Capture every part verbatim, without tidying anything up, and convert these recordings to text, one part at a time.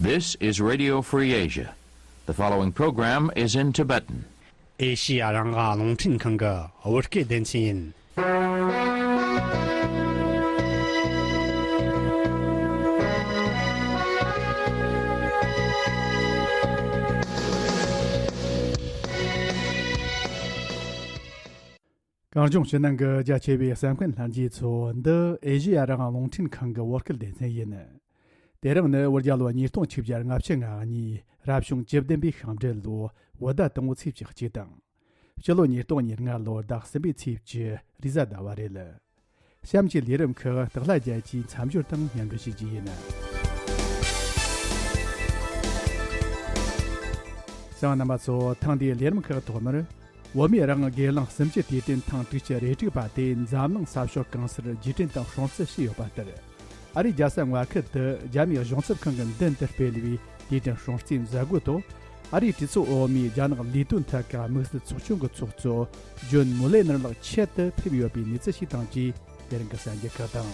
This is Radio Free Asia. The following program is in Tibetan. ཨེ་ཤི་ཡ་རང་དབང་རླུང་འཕྲིན་ཁང་གི་བོད་སྐད་སྡེ་ཚན་ཡིན། གངས་ལྗོངས་ཕྱི་ནང་གི་རྒྱ་ཆེ་བའི་གསན་མཁན་ལྷན་རྒྱས་ཚོ། འདི་ཨེ་ཤི་ཡ་རང་དབང་རླུང་འཕྲིན་ཁང་གི་བོད་སྐད་སྡེ་ཚན་ཡིན། དེ་རིང་ནི་བོད་རྒྱལ་ལོ་ཉིས་སྟོང་ཆིག་བརྒྱ་ལྔ་བཅུ་ང་གཉིས་རབ་བྱུང་བཅུ་བདུན་པའི་ཤིང་སྦྲུལ་ལོ་བོད་ཟླ་དང་པོའི་ཚེས་བཅུ་གཅིག་དང་། སྤྱི་ལོ་ཉིས་སྟོང་ཉེར་ལྔ་ལོ་ཟླ་གསུམ་པའི་ཚེས་བཅུ་རེས་གཟའ་ཟླ་བ་རེད། གཤམ་གྱི་ལས་རིམ་ཁག་སྟག་ལྷ་རྒྱལ་གྱིས་མཚམས་སྦྱོར་དང་སྙན་སྒྲོན་ཞུ་རྒྱུ་ཡིན། གསན་པ་རྣམ་པ་ཚོ། ཐེངས་འདིའི་ལས་རིམ་ཁག་ཐོག་མར། བོད་མིའི་རང་དབང་སྒེར་ལངས་གསུམ་བཅུའི་དུས་དྲན་ཐེངས་དྲུག་ཅུ་རེ་དྲུག་པ་དེ་འཛམ་གླིང་ས་ཕྱོགས་གང་སར་རྗེས་དྲན་དང་སྲུང་བརྩི་བྱས་ཡོད་པ་ལྟར། ཨ་རིའི་རྒྱལ་ས་མངའ་ཁུལ་དུ་རྒྱ་མིའི་གཞུང་ཚབ་ཁང་གི་མདུན་དུ་སྤེལ་བའི་དུས་དྲན་སྲུང་བརྩིའི་མཛད་སྒོའི་ཐོག་ཨ་རིའི་གྲོས་ཚོགས་འོག་མའི་རྒྱ་ནག་ལས་དོན་ཐད་ཀྱི་དམིགས་བསལ་ཚོགས་ཆུང་གི་ཚོགས་གཙོ་ཇོན་མུ་ལེ་ནར་ལགས་ཆེད་དུ་ཕེབས་ཡོད་པའི་གནས་ཚུལ་ཞིག་དང་བཅས་དེ་རིང་གི་གསར་འགྱུར་ཁག་དང་།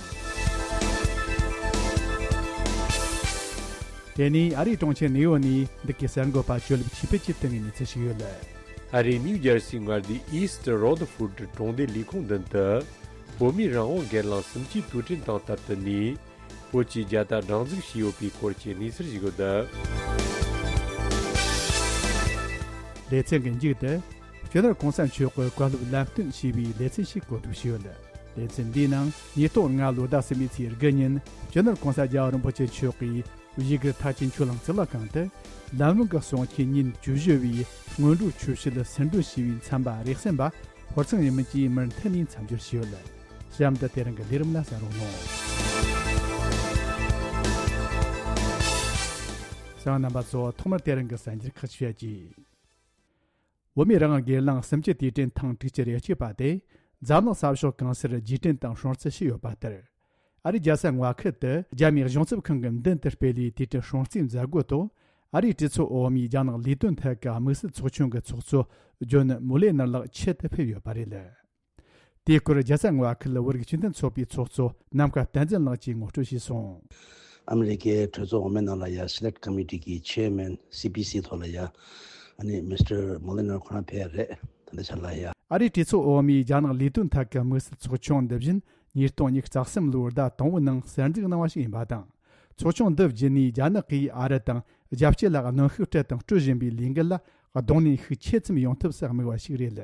དེ་ནས་ཨ་རིའི་གྲོང་ཁྱེར་ནེའུ་ཡོག་ནས་འདི་གའི་གསར་འགོད་པ་ཇོ་ལེབ་ཆོས་འཕེལ་གྱིས་བཏང་བའི་གནས་ཚུལ་ཞིག་ཡོད། ཨ་རིའི་ནིའུ་ཇར་སིའི་མངའ་སྡེའི་ཨིསྟ་རོ་དྷ་ཕོར་ཌི་གྲོང་སྡེའི་ལས་ཁུངས་མདུན་དུ། བོད་མིའི་རང་དབང་སྒེར་ལངས་གསུམ་བཅུའི་དུས་དྲན་དང་སྟབས་བསྟུན་ནས། བོད་ཀྱི་རྒྱལ་དར་སྒྲེང་འཛུགས་བྱས་ཡོད་པའི་སྐོར་གྱི་གནས་ཚུལ་ཞིག་ཡོད། ལེ་ཚན་གྱི་མཇུག་ཏུ། སྤྱི་ནོར་གོང་ས་མཆོག་གི་བཀའ་སློབ་ལམ་སྟོན་ཞེས་པའི་ལེ་ཚན་ཞིག་གོ་སྒྲིག་བྱས་ཡོད། ལེ་ཚན་འདིའི་ནང་ཉིས་སྟོང་ལྔ་ལོའི་ཟླ་གསུམ་པའི་ཚེས་དགུ་ཉིན་སྤྱི་ནོར་གོང་ས་རྒྱལ་བ་རིན་པོ་ཆེ་མཆོག་གིས་བཞུགས་སྒར་མཐར་ཕྱིན་ཆོས་གླིང་གཙུག་ལག་ཁང་དུ་ལམ་ལྷོང་གི་གསུང་ཆོས་ཉིན་བཅུ་བཞི་པའི་སྔོན་འགྲོའི་ཆོས་བཤད་ཟུར་འདོན་ཞུས་པའི་མཚམས་པ་རེས་གསན་པ་ཧོར་ཚང་ཡིན་མིན་གྱིས་མུ་མཐུད་ནས་མཚམས་སྦྱོར་ཞུས་ཡོད། གཤམ་དུ་དེ་རིང་གི་ལས་རིམ་ལ་གསན་རོགས་གནང་། གསན་པ་རྣམ་པ་ཚོ། ཐོག་མར་དེ་རིང་གི་གསར་འགྱུར་ཁག་ཞུ་ཡ་གྱིས། བོད་མིའི་རང་དབང་སྒེར་ལངས་གསུམ་བཅུའི་དུས་དྲན་ཐེངས་དྲུག་ཅུ་རེ་གཅིག་པ་དེ་འཛམ་གླིང་ས་ཕྱོགས་གང་སར་རྗེས་དྲན་དང་སྲུང་བརྩི་བྱས་ཡོད་པ་ལྟར། ཨ་རིའི་རྒྱལ་ས་མངའ་ཁུལ་དུ་རྒྱ་མིའི་གཞུང་ཚབ་ཁང་གི་མདུན་དུ་སྤེལ་བའི་དུས་དྲན་སྲུང་བརྩིའི་མཛད་སྒོའི་ཐོག་ཨ་རིའི་གྲོས་ཚོགས་འོག་མའི་རྒྱ་ནག་ལས་དོན་ཐད་ཀྱི་དམིགས་བསལ་ཚོགས་ཆུང་གི་ཚོགས་གཙོ་ཇོན་མུ་ལེ་ནར་ལགས་ཆེད་དུ་ཕེབས་ཡོད་པ་རེད། དེའི་སྐོར་རྒྱལ་ས་མངའ་ཁུལ་བོད་རིགས་སྤྱི་མཐུན་ཚོགས་པའི་ཚོགས་གཙོ་ནམ་མཁའ་བསྟན་འཛིན་ལགས་ཀྱིས་ངོ་སྤྲོད་ཞུས་སོང་། ཨ་མི་རི་ཀའི་གྲོས་ཚོགས་འོག་མའི་ནང་ལ་ཡ་སི་ལེག་ཊི་ཀོ་མི་ཊི་གི་ཆེར་མེན་སི་པི་སི་ཐོག་ལ་ཡ་ཨ་ནི་མི་སི་ཊར་མུ་ལེ་ནར་ཁོ་རང་ཕེབས་རེད། ད་ལྟ་ཆ་ལ་ཡ། ཨ་རིའི་གྲོས་ཚོགས་འོག་མའི་རྒྱ་ནག་ལས་དོན་ཐད་ཀྱི་དམིགས་བསལ་ཚོགས་ཆུང་འདི་བཞིན་ཉིས་སྟོང་ཉི་ཤུ་རྩ་གསུམ་ལོའི་ཟླ་དང་པོའི་ནང་གསར་འཛུགས་གནང་བ་ཞིག་ཡིན་པ་དང་། ཚོགས་ཆུང་འདི་བརྒྱུད་ནས་རྒྱ་ནག་གིས་ཨ་རི་དང་རྒྱལ་སྤྱི་ལ་གནོན་ཤུགས་སྤྲད་དང་སྤྲོད་བཞིན་པའི་ལས་འགུལ་ལ་གདོང་ལེན་ཤུགས་ཆེ་ཙམ་ཡོང་ཐབས་སུ་དམིགས་པ་ཞིག་རེད།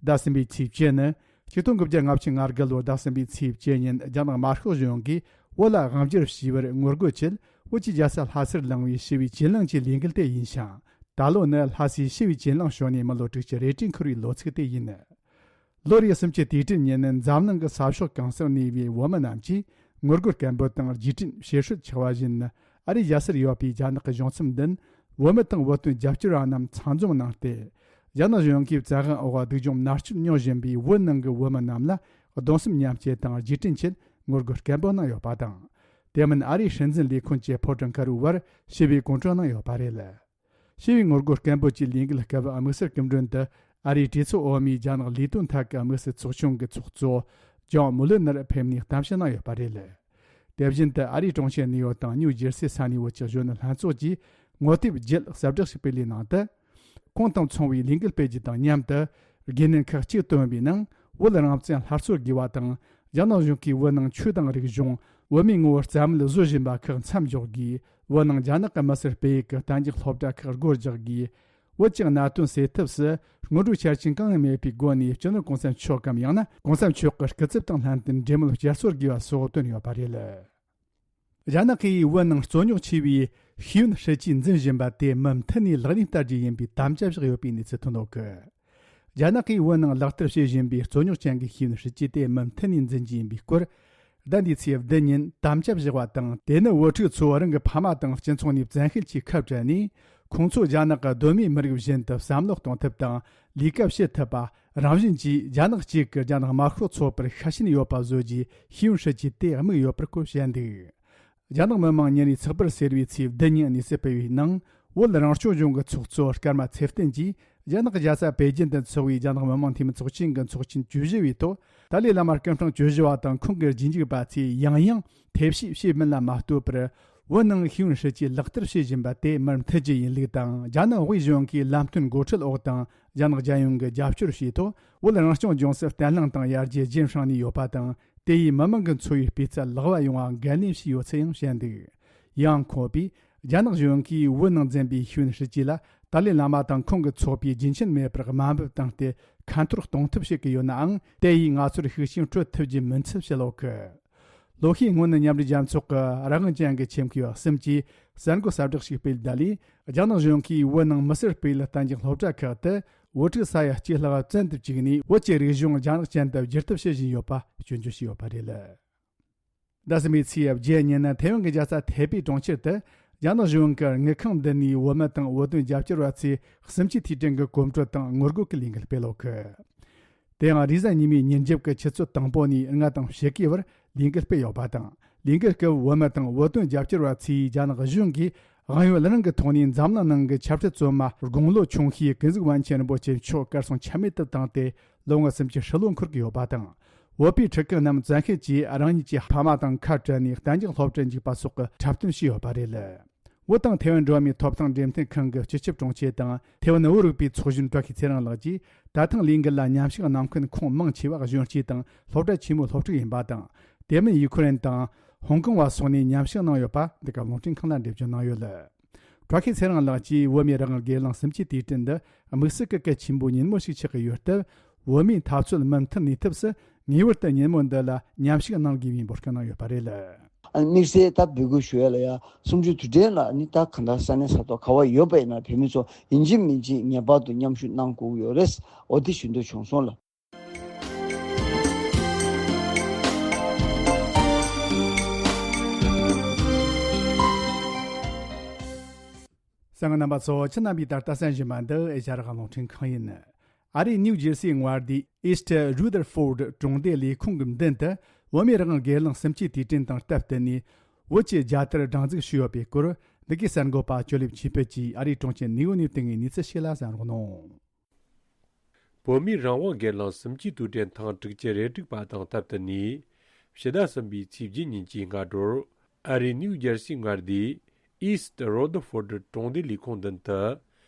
ཟླ་གསུམ་པའི་ཚེས་བཅུ་ནི། ཆིག་སྟོང་དགུ་བརྒྱ་ལྔ་བཅུ་ང་དགུ་ལོའི་ཟླ་གསུམ་པའི་ཚེས་བཅུ་ཉིན་རྒྱ་ནག་དམར་ཤོག་གཞུང་གིས་བོད་ལ་དབང་བསྒྱུར་བྱས་པར་ངོ་རྒོལ་ཆེད་བོད་ཀྱི་རྒྱལ་ས་ལྷ་སར་བསླངས་པའི་ཞི་བའི་གྱེན་ལངས་ཀྱི་ལས་འགུལ་དེ་ཡིན་ཞིང་། ད་ལོ་ནི་ལྷ་སའི་ཞི་བའི་གྱེན་ལངས་བྱུང་ནས་མི་ལོ་དྲུག་ཅུ་རེ་གྲས་འཁོར་བའི་ལོ་ཚིགས་དེ་ཡིན། ལོ་རེའི་གསུམ་བཅུའི་དུས་དྲན་ཉིན་འཛམ་གླིང་གི་ས་ཕྱོགས་གང་སར་གནས་པའི་བོད་མི་རྣམས་ཀྱིས་ངོ་རྒོལ་སྐད་འབོད་དང་རྗེས་དྲན་ཞེ་ཧྲལ་ཆགས་པ་བཞིན། ཨ་རིའི་རྒྱལ་སར་ཡོད་པའི་རྒྱ་ནག་གི་གཞུང་ཚབ་མདུན་བོད་མི་དང་བོད་དོན་རྒྱབ་སྐྱོར་བ་རྣམས་ཚང་འཛོམས་གནང་སྟེ། རྒྱ་ནག་གཞུང་གིས་བཙན་དབང་འོག་སྡུག་སྦྱོང་མནར་གཅོད་མྱོང་བཞིན་པའི་བོད་ནང་གི་བོད་མི་རྣམས་ལ་གདུང་སེམས་མཉམ་སྐྱེད་དང་རྗེས་དྲན་ཆེད་ངོ་རྒོལ་སྐད་འབོད་གནང་ཡོད་པ་དང་། དེ་མིན་ཨ་རིའི་སྲིད་འཛིན་ལས་ཁུངས་ཀྱི་ཕོ་བྲང་ཁ་རུ་བར་ཞི་བའི་གུང་ཁྲན་གནང་ཡོད་པ་རེད། ཞི་བའི་ངོ་རྒོལ་སྐད་འབོད་ཀྱི་ལས་འགུལ་སྐབས་དམིགས་བསལ་སྐུ་མགྲོན་དུ་ཨ་རིའི་གྲོས་ཚོགས་འོག་མའི་རྒྱ་ནག་ལས་དོན་ཐད་ཀྱི་དམིགས་བསལ་ཚོགས་ཆུང་གི་ཚོགས་གཙོ་ཇོན་མུ་ལེ་ནར་ཕེབས་ནས་གཏམ་བཤད་གནང་ཡོད་པ་རེད། དེ་བཞིན་དུ་ཨ་རིའི་གྲོང་ཁྱེར་ནིའུ་ཡོག་དང་ནིའུ་ཇེར་སི་ས་གནས་བོད་ཀྱི་གཞོན་ནུ་ལྷན་ཚོགས་ཀྱིས་ངོ་དེབ་བརྒྱད་གསལ་བསྒྲགས་ཤིག་སྤེལ་བའི་ནང་དུ། ཁོང་དང་མཚུངས་པའི་ལས་འགུལ་སྤེལ་རྒྱུ་དང་མཉམ་དུ། དགོས་གནད་ཁག་གཅིག་བཏོན་པའི་ནང་བོད་རང་བཙན་སླར་གསོ་དགོས་པ་དང་། རྒྱ་ནག་གཞུང་གིས་བོད་ནང་ཆོས་དང་རིག་གཞུང་། བོད་མིའི་ངོ་བོ་རྩ་མེད་བཟོ་བཞིན་པ་ཁག་མཚམས་འཇོག་དགོས། བོད་ནང་རྒྱ་ནག་གི་མི་སེར་སྤེལ་ཡུལ་གྱི་གཏན་འཇགས་སློབ་གྲྭ་ཁག་སྒོ་རྒྱག་དགོས། བོད་ཀྱི་གནད་དོན་སེལ་ཐབས་སུ་སྔོན་འགྲོའི་ཆ་རྐྱེན་གང་ཡང་མེད་པའི་སྒོ་ནས་སྤྱི་ནོར་གོང་ས་མཆོག་གམ་ཡང་ན་གོང་ས་མཆོག་གི་སྐུ་ཚབ་དང་ལྷན་དུ་འབྲེལ་མོལ་བསྐྱར་གསོ་དགོས་པ་སོགས་བཏོན་ཡོད་པ་རེད། རྒྱ་ནག་གིས་བོད་ནང་རྩོད་རྙོག་ཆེ་བའི་ཤེས་ཡོན་སྲིད་ཇུས་འཛིན་བཞིན་པ་དེ་མུ་མཐུད་ནས་ལག་ལེན་བསྟར་རྒྱུ་ཡིན་པའི་དམ་བཅའ་བཞག་ཡོད་པའི་གནས་ཚུལ་ཐོན་ཡོད་གི། རྒྱ་ནག་གིས་བོད་ནང་ལག་བསྟར་བྱེད་བཞིན་པའི་རྩོད་རྙོག་ཅན་གྱི་ཤེས་ཡོན་སྲིད་ཇུས་དེ་མུ་མཐུད་ནས་འཛིན་རྒྱུ་ཡིན་པའི་སྐོར། ཟླ་འདིའི་ཚེས་བདུན་ཉིན་དམ་བཅའ་བཞག་པ་དང་། དེ་ནི་བུ་ཕྲུག་ཚོ་རང་གི་ཕ་མ་དང་སྤྱི་ཚོགས་ནས་བཙན་ཤེད་ཀྱིས་ཁ་བྲལ་ནས། ཁོང་ཚོ་རྒྱ་ནག་གི་གདོད་མའི་མི་རིགས་བཞིན་དུ་བསམ་བློ་གཏོང་ཐབས་དང་ལས་ཀ་བྱེད་ཐུབ་པ། རང་བཞིན་གྱིས་རྒྱ་ནག་གཅིག་གི་རྒྱ་ནག་དམར་ཤོག་ཚོགས་པར་ཤ་ཞེན་ཡོད་པ་བཟོ་རྒྱུའི་ཤེས་ཡོན་སྲིད་ཇུས་དེ་དམིགས་ཡོད་པར་བཀོད་བཞག་འདུག་རྒྱ་ནག་མི་དམངས་ཉིན་རེའི་ཚགས་པར་ཟེར་བས་ཚེས་བདུན་ཉིན་གནས་ཚུལ་སྤེལ་བའི་ནང་། བོད་རང་སྐྱོང་ལྗོངས་ཀྱི་ཚོགས་གཙོ་ཀརྨ་ཚེ་བརྟན་གྱིས་རྒྱ་ནག་རྒྱལ་ས་པེ་ཅིན་དུ་འཚོགས་པའི་རྒྱ་ནག་མི་དམངས་འཐུས་མི་ཚོགས་ཆེན་གྱི་ཚོགས་ཆེན་བཅུ་བཞི་པའི་ཐོག་ཏཱ་ལའི་བླ་མ་སྐུ་ཕྲེང་བཅུ་བཞི་པ་དང་ཁོང་གི་རྗེས་འཇུག་པ་ཚོས་ཡང་ཡང་ཐེ་བྱུས་བྱས་མིན་ལ་མ་ལྟོས་པར། བོད་ནང་ཤེས་ཡོན་སྲིད་ཇུས་ལག་བསྟར་བྱེད་བཞིན་པ་དེ་མུ་མཐུད་རྒྱུ་ཡིན་ལུགས་དང་། རྒྱ་ནག་དབུས་གཞུང་གིས་ལམ་སྟོན་འགོ་ཁྲིད་འོག་དང་རྒྱ་ནག་རྒྱལ་ཡོངས་ཀྱི་རྒྱབ་སྐྱོར་བྱས་ཐོག་བོད་རང་སྐྱོང་ལྗོངས་སུ་བརྟན་ལྷིང་དང་ཡར་རྒྱས་རྒྱུན་བསྲིངས་ནས་ཡོད་པ་དང་། དེ་ཡིས་མི་མང་གི་འཚོ་བའི་སྤུས་ཚད་ལེགས་པ་ཡོང་བ་འགན་ལེན་བྱས་ཡོད་ཚུལ་ཡང་བཤད་འདུག་ཡང་ཁོང་པས་རྒྱ་ནག་གཞུང་གིས་བོད་ནང་འཛིན་པའི་ཤེས་ཡོན་སྲིད་ཇུས་ལ་ཏཱ་ལའི་བླ་མ་དང་ཁོང་གི་ཚོགས་པས་རྒྱུན་ཆད་མེད་པར་དམའ་འབེབས་བཏང་སྟེ་ཁ་འཐོར་གཏོང་ཐབས་བྱེད་ཀྱི་ཡོད་ནའང་། དེ་ཡིས་ང་ཚོར་ཤུགས་རྐྱེན་སྤྲོད་ཐུབ་རྒྱུ་མིན་ཚུལ་བཤད་ཡོད་གི། ལོ་ཤས་སྔོན་ནས་མཉམ་འབྲེལ་རྒྱལ་ཚོགས་ཀྱི་རང་དབང་ཅན་གྱི་ཆེད་མཁས་པ་གསུམ་གྱིས་གསར་འགོད་གསལ་བསྒྲགས་ཤིག་སྤེལ་གདའ་ལས། རྒྱ་ནག་གཞུང་གིས་བོད་ནང་མི་སེར་སྤེལ་གཏན་གྱི་སློབ་གྲྭ་ཁག་ཏུ་བོད་ཕྲུག་ས་ཡ་གཅིག་ལྷག་བཙོན་དུ་བཅུག་ནས། བོད་ཀྱི་རིག་གཞུང་རྒྱ་ནག་ཅན་དུ་བསྒྱུར་ཐབས་བྱེད་བཞིན་ཡོད་པ་སྐྱོན་བརྗོད་བྱས་ཡོད་པ་རེད། ཟླ་གསུམ་པའི་ཚེས་བརྒྱད་ཉིན་ཐེ་ཝན་གྱི་རྒྱལ་ས་ཐེ་པེ་གྲོང་ཁྱེར་དུ་རྒྱ་ནག་གཞུང་གི་དངུལ་ཁང་འདི་ནས་བོད་མི་དང་བོད་དོན་རྒྱབ་སྐྱོར་བ་ཚོའི་གསུམ་བཅུའི་དུས་དྲན་གྱི་གོམ་བགྲོད་དང་ངོ་རྒོལ་གྱི་ལས་འགུལ་སྤེལ་ཡོད་གི། དེ་ཡང་རེས་གཟའ་ཉི་མའི་ཉིན་རྒྱབ་ཀྱི་ཆུ་ཚོད་དང་པོ་ནས་ལྔ་དང་ཕྱེད་ཀའི་བར་ལས་འགུལ་སྤེལ་ཡོད་པ་དང་། ལས་འགུལ་སྐབས་བོད་མི་དང་བོད་དོན་རྒྱབ་སྐྱོར་བ་ཚོས་རྒྱ་ནག་གཞུང་གིས་དབང་ཡོད་རང་གི་ཐོག་ནས་འཛམ་གླིང་ནང་གི་ཆབ་སྲིད་བཙོན་མ་དགུང་ལོ་ཆུང་ཤོས་ཀུན་གཟིགས་པཎ་ཆེན་རིན་པོ་ཆེ་མཆོག་གར་སོང་ཆ་མེད་དུ་བཏང་སྟེ། ལོ་ངོ་སུམ་ཅུ་ཧྲིལ་བོ་འཁོར་གྱི་ཡོད་པ་དང་། བོད་པའི་ཕྲུ་གུ་རྣམས་བཙན་ཤེད་ཀྱིས་རང་ཉིད་ཀྱི་ཕ་མ་དང་ཁ་བྲལ་ནས་གཏན་འཇགས་སློབ་གྲྭར་འཇུག་པ་སོགས་ཀྱི་འཁྲབ་སྟོན་བྱས་ཡོད་པ་རེད། བོད་དང་ཐེ་ཝན་འགྲོ་བ་མིའི་ཐོབ་ཐང་འབྲེལ་མཐུད་ཁང་གི་སྤྱི་ཁྱབ་དྲུང་ཆེ་དང་། ཐེ་ཝན་བོད་རིག་པའི་ཚོགས་གཞོན་བཀྲ་ཤིས་ཚེ་རིང་ལགས་ཀྱིས། ད་ཐེངས་ལས་འགུལ་ལ་མཉམ་ཞུགས་གནང་མཁན་ཁོངས་མང་ཆེ་བ་གཞོན་སྐྱེས་དང་སློབ་གྲྭ་ཆེན་མོའི་སློབ་ཕྲུག་ཡིན་པ་དང་། དེ་མིན་ཡུ་ཁུ་རེན་དང་ཧོང་ཀོང་བ་སོགས་ནས་མཉམ་ཞུགས་གནང་ཡོད་པ་འདི་ག་རླུང་འཕྲིན་ཁང་ལ་འགྲེལ་བརྗོད་གནང་ཡོད། བཀྲ་ཤིས་ཚེ་རིང་ལགས་ཀྱིས། བོད་མིའི་རང་དབང་སྒེར་ལངས་གསུམ་བཅུའི་དུས་དྲན་འདི་དམིགས་བསལ་གྱི་གལ་ཆེན་པོའི་ཉིན་མོ་ཞིག་ཆགས་ཀྱི་ཡོད་སྟབས། བོད་མིའི་འཐབ་རྩོད་མུ་མཐུད་གནས་ཐབས་སུ་ངེས་པར་དུ་ཉིན་མོ་འདི་ལ་མཉམ་ཞུགས་གནང་དགོས་པའི་འབོད་སྐུལ་གནང་ཡོད་པ་རེད། ཨ་ནི་དམིགས་བསལ་ད་འབོད་སྐུལ་ཞུ་ཡ་ལ་ཡ། གསུམ་བཅུའི་དུས་དྲན་ལ་ནི་ད་གང་ལྟར་ས་གནས་ས་ཐོག་ག་བ་ཡོད་པ་ཡིན་ན་བོད་མི་ཚོ་ཡིན་གཅིག་མིན་གཅིག་ངེས་པར་དུ་མཉམ་ཞུགས་གནང་དགོས་ཀྱི་ཡོད་རེད། འོ་དེ་ཞུ་འདོད་བྱུང་སོང་ལ། གསན་མཁན་རྣམ་པ་ཚོ། ཁྱེད་རྣམ་པས་ད་ལྟ་གསན་བཞིན་པ་འདི་ཨེ་ཤ་ཡ་རང་དབང་རླུང་འཕྲིན་ཁང་ཡིན། ཨ་རིའི་ནིའུ་ཇེར་སིའི་མངའ་སྡེའི་East Rutherford གྲོང་སྡེ་ལས་ཁུངས་ཀྱི་མདུན་དུ་བོད་མིའི་རང་དབང་སྒེར་ལངས་གསུམ་བཅུའི་དུས་དྲན་དང་སྟབས་བསྟུན་ནས། བོད་ཀྱི་རྒྱལ་དར་སྒྲེང་འཛུགས་ཞུས་ཡོད་པའི་སྐོར། འདི་གའི་གསར་འགོད་པ་ཅོ་ལེབ་ཆོས་འཕེལ་གྱིས་ཨ་རིའི་དྲུང་ཆེ་ནེའུ་ཡོག་ནས་བཏང་བའི་གནས་ཚུལ་ཞིག་ལ་གསན་རོགས་གནང་། བོད་མིའི་རང་དབང་སྒེར་ལངས་གསུམ་བཅུའི་དུས་དྲན་ཐེངས་དྲུག་ཅུ་རེ་དྲུག་པ་དང་སྟབས་བསྟུན་ནས། ཕྱི་ཟླ་གསུམ་པའི་ཚེས་བརྒྱད་ཉིན་གྱི་སྔ་དྲོར། ཨ་རིའི་ནིའུ་ཇར་སིའི་མངའ་སྡེའི་East Rutherford གྲོང་སྡེ་ལས་ཁུངས་མདུན་དུ།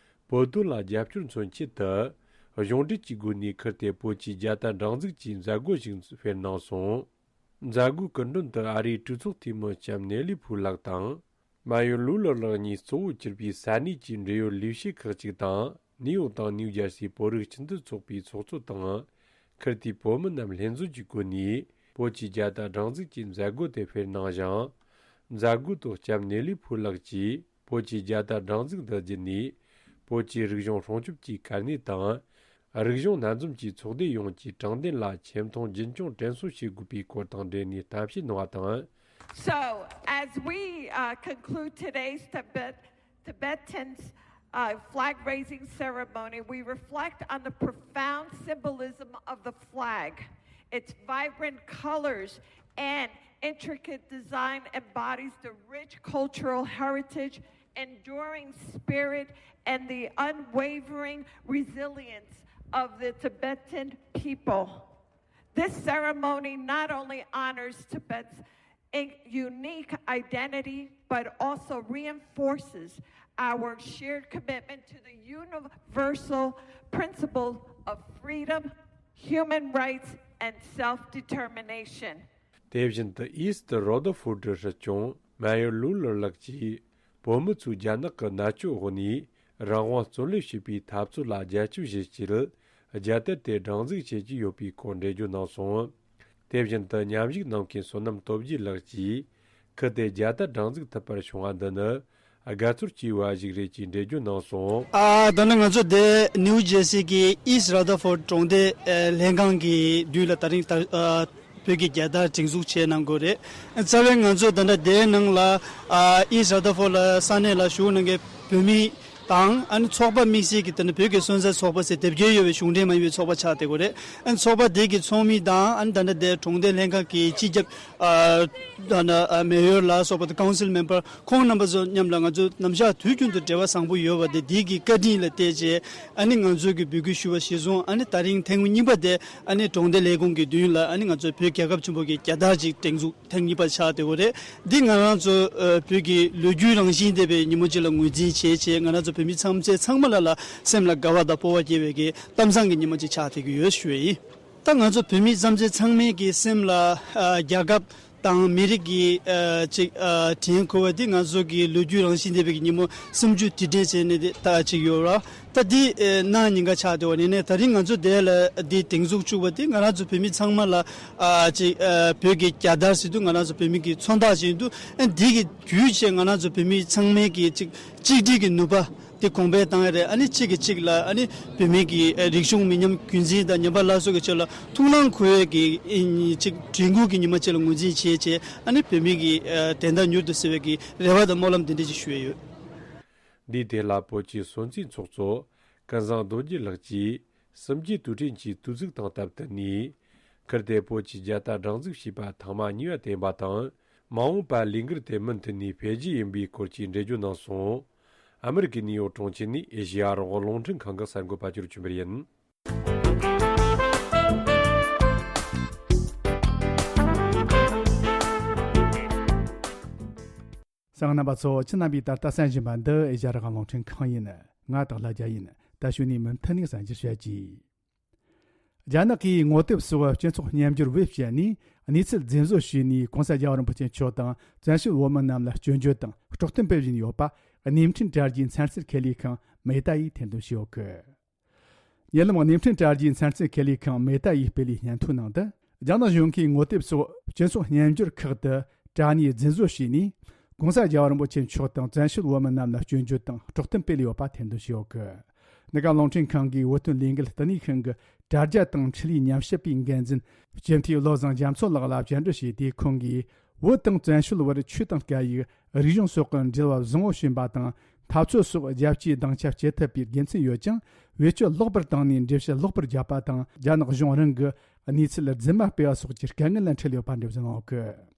བོད་དོན་ལ་རྒྱབ་སྐྱོར་མཚོན་ཆེད་དུ། གཞུང་འབྲེལ་གྱི་སྒོ་ནས་ཁུར་ཏེ་བོད་ཀྱི་རྒྱལ་དར་སྒྲེང་འཛུགས་ཀྱི་མཛད་སྒོ་ཞིག་སྤེལ་གནང་སོང་། མཛད་སྒོའི་སྐུ་མགྲོན་དུ་ཨ་རིའི་གྲོས་ཚོགས་འཐུས་མི་ལྕམ་ནེ་ལི་ཕུ་ལགས་དང་། མ་ཡོར་ལུའུ་ལར་ལགས་གཉིས་གཙོ་བོ་གྱུར་པའི་ས་གནས་ཀྱི་འབྲེལ་ཡོད་ལས་བྱེད་ཁག་ཅིག་དང་། ནིའུ་ཡོག་དང་ནིའུ་ཇར་སིའི་བོད་རིགས་སྤྱི་མཐུན་ཚོགས་པའི་ཚོགས་གཙོ་དང་། ཁུར་ཏེའི་བོད་མི་རྣམས་ལྷན་འཛོམས་ཀྱི་སྒོ་ནས་བོད་ཀྱི་རྒྱལ་དར་སྒྲེང་འཛུགས་ཀྱི་མཛད་སྒོ་དེ་སྤེལ་གནང་ཞིང་། མཛད་སྒོའི་ཐོག་ལྕམ་ནེ་ལི་ཕུ་ལགས་ཀྱིས། བོད་ཀྱི་རྒྱལ་དར་སྒྲེང་འཛུགས་འདི་བརྒྱུད་ནས། བོད་ཀྱི་རིག་གཞུང་སྲུང་སྐྱོབ་ཀྱི་གལ་གནད་དང་། རིག་གཞུང་སྣ་འཛོམས་ཀྱི་ཚོགས་སྡེ་ཡོངས་ཀྱི་དྲང་བདེན་ལ་ཆེ་མཐོང་རྒྱུན་འཁྱོངས་དྲན་གསོ་བྱེད་དགོས་པའི་སྐོར་དང་འབྲེལ་ནས་གཏམ་བཤད་གནང་བ་དང་། So, as we uh, conclude today's Tibet, Tibetan uh, flag raising ceremony, we reflect on the profound symbolism of the flag. Its vibrant colors and intricate design embodies the rich cultural heritage, enduring spirit, and the unwavering resilience of the Tibetan people. This ceremony not only honors Tibet's in- unique identity, but also reinforces our shared commitment to the universal principle of freedom, human rights, and self determination. དེ་བཞིན་དུ་East Rutherford སྲིད་སྐྱོང་མ་ཡོར་ལུའུ་ལར་ལགས་ཀྱིས། བོད་མི་ཚོས་རྒྱ་ནག་གི་མནར་གཅོད་འོག་ནས་རང་དབང་བརྩོན་ལེན་བྱེད་པའི་འཐབ་རྩོད་ལ་རྒྱ་ཁྱབ་བྱེད་ཆེད། རྒྱལ་དར་དེ་སྒྲེང་འཛུགས་བྱེད་ཀྱི་ཡོད་པའི་སྐོར་འགྲེལ་བརྗོད་གནང་སོང་། དེ་བཞིན་དུ་མཉམ་ཞུགས་གནང་མཁན་བསོད་ནམས་སྟོབས་རྒྱས་ལགས་ཀྱིས། ཁུར་ཏེ་རྒྱལ་དར་སྒྲེང་འཛུགས་ཐུབ་པར་བྱུང་བ་འདི་ནི་དགའ་ཚོར་སྐྱེས་པ་ཞིག་རེད་ཅེས་འགྲེལ་བརྗོད་གནང་སོང་། ཨ། ད་ནི་ང་ཚོ་འདི་ནིའུ་ཇེར་སི་གི་East Rutherford གྲོང་སྡེ་ཨ་ལྷན་ཁང་གི་མདུན་ལ་ད་རིང་ད་ཨ་བོད་ཀྱི་རྒྱལ་དར་སྒྲེང་འཛུགས་བྱས་གནང་དགོས་རེད། རྩ་བའི་ང་ཚོ་ད་ལྟ་དེའི་ནང་ལ་ཨ་East Rutherford ལ་ས་གནས་ལ་བཞུགས་གནང་མཁན་བོད་མི་ དང་། ཨ་ནི་ཚོགས་པ་དམིགས་བསལ་གྱི་དེ་ནི་བོད་ཀྱི་སོན་རྩ་ཚོགས་པ་ཟེར་དེབ་སྐྱེལ་ཡོད་པའི་གཞུང་འབྲེལ་མ་ཡིན་པའི་ཚོགས་པ་ཆགས་བསྡད་ཡོད་རེད། ཨ་ནི་ཚོགས་པ་དེ་གི་ཚོགས་མི་དང་། ཨ་ནི་ད་ལྟ་དེ་གྲོང་སྡེ་ལྷན་ཁང་གི་སྤྱི་ཁྱབ་ཨ་ད་ནི་ཨ་མེ་ཡོར་ལ་སོགས་པ་དང་ཀའུན་སིལ་མེམ་བར་ཁོང་རྣམ་པ་ཚོ་མཉམ་ལ་ང་ཚོ་ནམ་ཞག་དུས་རྒྱུན་དུ་འབྲེལ་བ་བཟང་པོ་ཡོད་པ་དེ་དེ་གི་བཀའ་དྲིན་ལ་བརྟེན་བྱས། ཨ་ནི་ང་ཚོ་གི་འབོད་སྐུལ་ཞུ་བ་གཞིར་བཟུང་། ཨ་ནི་ད་རིང་ཐེངས་གཉིས་པ་དེ་ཨ་ནི་གྲོང་སྡེ་ལས་ཁུངས་ཀྱི་མདུན་ལ་ཨ་ནི་ང་ཚོ་བོད་རྒྱལ་ཁབ་ཆེན་པོ་གི་རྒྱལ་དར་ཅིག་སྒྲེང་འཛུགས། ཐེངས་གཉིས་པ་ཆགས་བསྡད་ཡོད་རེད། འདི་ང་རང་ཚོ་ཨ་བོད་ཀྱི་ལོ་རྒྱུས་རང་བཞིན་ལྡན་པའི་ཉིན་མོ་ཅིག་ལ་ངོས་འཛིན་བྱས་བྱས། ང་རང་ཚོ་བོད་མི་ཚང་མ་ཚང་མ་ལ་ལ་སེམས་ལ་དགའ་བ་དང་སྤོབས་པ་སྐྱེ་བའི་གི་གཏམ་བཟང་གི་ཉིན་མོ་ཅིག་ཆགས་བསྡད་ཀྱི་ཡོད་ཞུ་ཡ་ཡིན། ད་ང་ཚོ་བོད་མི་ཚང་མ་ཚང་མའི་གི་སེམས་ལ་ཨ་རྒྱལ་ཁབ་དང་མི་རིགས་ཀྱི་ཨ་ཅིག་ཨ་དྲན་འཁོར་བ་འདི་ང་ཚོ་གི་ལོ་རྒྱུས་རང་བཞིན་ལྡན་པའི་གི་ཉིན་མོ་སུམ་ཅུ་དུས་དྲན་བྱས་ནས་འདི་ད་ཅིག་ཡོད་ར། ད་འདི་ཨེ་གནངས་ཉིན་ཀ་ཆགས་བསྡད་པ་ཡིན་ནའི་ད་རིང་ང་ཚོ་དེ་ལ་འདི་སྒྲེང་འཛུགས་བཅུག་པ་འདི་ང་རང་ཚོ་བོད་མི་ཚང་མ་ལ་ཨ་ཅིག་ཨ་བོད་ཀྱི་རྒྱལ་དར་ཟེར་དུས་ང་རང་ཚོ་བོད་མི་གི་མཚོན་རྟགས་ཤིག་ཡིན་དུས། ཨ་འདི་གི་བརྒྱུད་བྱས་ང་རང་ཚོ་བོད་མི་ཚང་མའི་གི་ཅིག་གཅིག་སྒྲིལ་གྱི་ནུས་པ་འདི་གོང་འཕེལ་བཏང་ཡ་རེད། ཨ་ནི་གཅིག་གིས་གཅིག་ལ་ཨ་ནི་བོད་མི་གི་ཨ་རིག་གཞུང་མི་ཉམས་རྒྱུན་འཛིན་དང་ཉམས་པ་སླར་གསོ་གི་ཆེད་ལ་ཐུགས་སྣང་འཁོལ་བའི་གི་ཨ་ནི་ཅིག་དྲན་སྐུལ་གྱི་ཉིན་མ་ཅིག་ལ་ངོས་འཛིན་བྱས་བྱས། ཨ་ནི་བོད་མི་གི་ཨ་དོན་དག་མྱུར་དུ་སེལ་བའི་གི་རེ་བ་དང་སྨོན་ལམ་འདི་འདྲ་ཅིག་ཞུ་ཡ་ཡོད། འདིའི་དེབ་ལ་བོད་ཀྱི་སྲོལ་འཛིན་ཚོགས་གཙོ་ཀུན་བཟང་རྡོ་རྗེ་ལགས་ཀྱིས་གསུམ་བརྒྱད་དུས་དྲན་གྱི་དུས་ཚིགས་དང་སྟབས་བསྟུན་ནས། ཁུལ་དེར་བོད་ཀྱི་རྒྱལ་དར་སྒྲེང་འཛུགས་བྱས་པ་ཐེངས་མ་གཉིས་པ་དེ་ཡིན་པ་དང་། མ་འོངས་པར་ལས་འགུལ་དེ་མུ་མཐུད་ནས་འཕེལ་རྒྱས་ཡིན་པའི་སྐོར་གྱི་འགྲེལ་བརྗོད་གནང་སོང་། ཨ་མི་རི་ཀའི་ནིའུ་ཡོག་གྲོང་ཁྱེར་ནས་ཨེ་ཤེ་ཡ་རང་དབང་རླུང་འཕྲིན་ཁང་གི་གསར་འགོད་པ་ཅིག་ལ་བྱོན་པ་ཡིན། གསན་མཁན་རྣམ་པ་ཚོ། ཁྱེད་རྣམ་པས་ད་ལྟ་གསན་བཞིན་པ་འདི་ཨེ་ཤ་ཡ་རང་དབང་རླུང་འཕྲིན་ཁང་ཡིན། ང་སྟག་ལྷ་རྒྱལ་ཡིན། ད་གཞུག་ནས་མུ་མཐུད་ནས་གསན་རྒྱུ་བྱེད་ཀྱི། རྒྱ་ནག་གིས་ངོ་དེབ་སོགས་སྤྱི་ཚོགས་སྙན་འགྱུར་བེད་སྤྱད་ནས་གནས་ཚུལ་རྫུན་བཟོ་བྱས་ནས་༸གོང་ས་༸རྒྱལ་བ་རིན་པོ་ཆེ་མཆོག་དང་བཙན་བྱོལ་བོད་མི་རྣམས་ལ་སྐྱོན་བརྗོད་དང་དཀྲོག་གཏམ་སྤེལ་བཞིན་ཡོད་པ་གནས་འཕྲིན་དྲ་རྒྱའི་ཚན་རྩལ་ཁེ་ལས་ཁང་མེ་ཏཱ་ཡིས་ཐེར་འདོན་བྱས་ཡོད་གི། ཉེ་ལམ་གནས་འཕྲིན་དྲ་རྒྱའི་ཚན་རྩལ་ཁེ་ལས་ཁང་མེ་ཏཱ་ཡིས་སྤེལ་བའི་སྙན་ཐོའི་ནང་དུ། རྒྱ་ནག་གཞུང་གིས་ངོ་དེབ་སོགས་སྤྱི་ཚོགས་སྙན་འགྱུར་ཁག་ཏུ་དྲ་བརྙན་རྫུན་བཟོ་བྱས་ནས། ༸གོང་ས་༸རྒྱལ་བ་རིན་པོ་ཆེ་མཆོག་དང་བཙན་བྱོལ་བོད་མི་རྣམས་ལ་སྐྱོན་བརྗོད་དང་དཀྲོག་གཏམ་སྤེལ་ཡོད་པ་ཐེར་འདོན་བྱས་ཡོད་གི། འདི་ག་རླུང་འཕྲིན་ཁང་གིས་བོད་དོན་ལས་འགུལ་ལྟེ་གནས་ཁང་གི་དྲ་རྒྱ་དང་འཕྲིན་ལས་ཉམས་ཞིབ་པའི་འགན་འཛིན་སྤྱི་འཐུས་བློ་བཟང་རྒྱ་མཚོ་ལགས་ལ་བཅར་འདྲི་བྱས་ཏེ། ཁོང་གིས་བོད་དང་བཙན་བྱོལ་བར་ཆོས་དང་སྐད་ཡིག་རིག་གཞུང་སོགས་ཀྱི་འབྲེལ་བ་བཟང་བོ་བྱིན་པ་དང་། འཐབ་རྩོད་སོགས་རྒྱལ་སྤྱིའི་སྡིངས་ཆ་སྐྱེལ་ཐུབ་པའི་དགེ་མཚན་ཡོད་ཅིང་། བེད་སྤྱོད་ལོག་པར་བཏང་ནས་འགྲེལ་བཤད་ལོག་པར་བརྒྱབ་པ་དང་། རྒྱ་ནག་གཞུང་རང་གི་གནས་ཚུལ་རྫུན་མ་སྤེལ་བ་སོགས་ཀྱི་དཀའ་ངལ་ལ་འཕྲད་ཡོད་པ་འགྲེལ་བརྗོད་གནང་ཡོད་གི།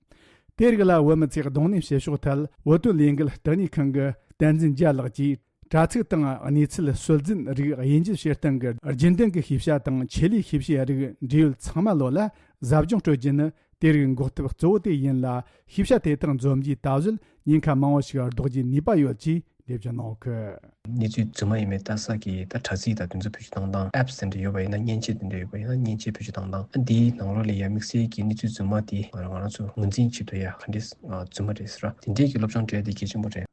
དེ་རིགས་ལ་བོད་མི་ཚོས་གདོང་ལེན་བྱེད་ཕྱོགས་ཐད། བོད་དོན་ལས་འགུལ་ལྟེ་གནས་ཁང་གི་བསྟན་འཛིན་རྒྱལ་ལགས་ཀྱིས། དྲ་ཚིགས་དང་གནས་ཚུལ་སྲོལ་འཛིན་རིགས་དབྱེ་འབྱེད་བྱེད་སྟངས་ཀྱི་རྒྱུན་ལྡན་གྱི་ཤེས་བྱ་དང་ཆེད་ལས་ཤེས་བྱའི་རིགས་འབྲེལ་ཡོད་ཚང་མ་ལོ་ལ་ཟབ་སྦྱོང་སྤྲོད་རྒྱུ་ནི་དེ་རིགས་འགོག་ཐབས་གཙོ་བོ་དེ་ཡིན་ལ། ཤེས་བྱ་དེ་དག་འཛོམས་རྒྱུའི་ད་གཟོད་ཉེན་ཁ་མང་བོ་ཞིག་ལྡོག་རྒྱུའི་ནུས་པ་ཡོད་ཅེས་འགྲེལ་བརྗོད་གནང་ཡོད་གི། གནས་ཚུལ་རྫུན་མ་ཡིན་མིན་ལྟ་ས་གི་ད་དྲ་ཚིགས་དང་དེ་ཚོ་བེད་སྤྱོད་བཏང་སྟངས། ཨེབ་སི་དེ་འདྲ་ཡོད་པ་ཡིན་ན། མཉེན་ཆས་དེ་འདྲ་ཡོད་པ་ཡིན་ན། མཉེན་ཆས་བེད་སྤྱོད་བཏང་སྟངས་འདིའི་ནང་ལོགས་ལ་ཡ་དམིགས་བསལ་གྱི་གནས་ཚུལ་རྫུན་མ་དེ་ང་རང་ང་རང་ཚོ་ངོས་འཛིན་བྱེད་དུ་ཡ་ག་འདྲས་རྫུན་མ་རེད་ཟེར་བ་དེ་འདྲས་ཀྱི་སློབ་སྦྱོང་སྤྲད་དེ་གལ་ཆེན་པོ་རེད།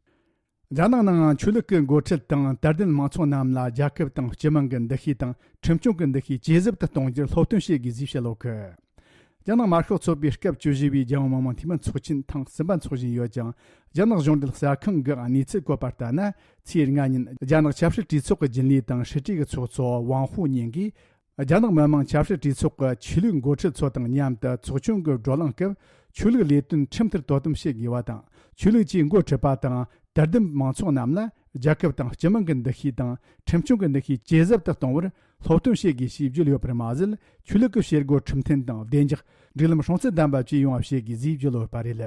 རྒྱ་ནག་ནང་ཆོས་ལུགས་ཀྱི་འགོ་ཁྲིད་དང་དད་ལྡན་མང་ཚོགས་རྣམས་ལ་རྒྱལ་ཁབ་དང་སྤྱི་དམངས་ཀྱི་འདུ་ཤེས་དང་ཁྲིམས་སྐྱོང་གི་འདུ་ཤེས་ཇེ་ཟབ་ཏུ་གཏོང་རྒྱུར་སློབ་སྟོན་བྱེད་དགོས་ཞེས་བཤད་ཡོད་གི། རྒྱ་ནག་དམར་ཤོག་ཚོགས་པའི་སྐབས་བཅུ་བཞི་པའི་རྒྱལ་ཡོངས་མི་དམངས་འཐུས་མི་ཚོགས་ཆེན་ཐེངས་གསུམ་པ་འཚོགས་བཞིན་ཡོད་ཅིང་། རྒྱ་ནག་གཞུང་འབྲེལ་གསར་ཁང་གི་གནས་ཚུལ་བཀོད་པར་ལྟར་ན། ཚེས་ལྔ་ཉིན་རྒྱ་ནག་ཆབ་སྲིད་གྲོས་ཚོགས་ཀྱི་རྒྱུན་ལས་དང་ཧྲི་ཀྲུའུ་གི་ཚོགས་གཙོ་ཝང་ཧུའུ་གཉིས་ཀྱིས། རྒྱ་ནག་མི་དམངས་ཆབ་སྲིད་གྲོས་ཚོགས་ཀྱི་ཆོས་ལུགས་འགོ་ཁྲིད་ཚོ་དང་མཉམ་དུ་ཚོགས་ཆུང་གི་བགྲོ་གླེང་སྐབས། ཆོས་ལུགས་ལས་དོན་ཁྲིམས་ལྟར་དོ་དམ་བྱེད་དགོས་པ་དང་། ཆོས་ལུགས་ཀྱི་འགོ་ཁྲིད་པ་དང་དད་ལྡན་མང་ཚོགས་རྣམས་ལ་རྒྱལ་ཁབ་དང་སྤྱི་དམངས་ཀྱི་འདུ་ཤེས་དང་ཁྲིམས་སྐྱོང་གི་འདུ་ཤེས་ཇེ་ཟབ་ཏུ་གཏོང་བར་སློབ་སྟོན་བྱེད་དགོས་ཞེས་བརྗོད་ཡོད་པར་མ་ཟད། ཆོས་ལུགས་ཀྱི་བྱེད་སྒོ་ཁྲིམས་མཐུན་དང་བདེ་འཇགས། སྒྲིག་ལམ་སྲུང་བརྩི་ལྡན་པ་བཅས་ཡོང་བ་བྱེད་དགོས་ཞེས་བརྗོད་ཡོད་པ་རེད།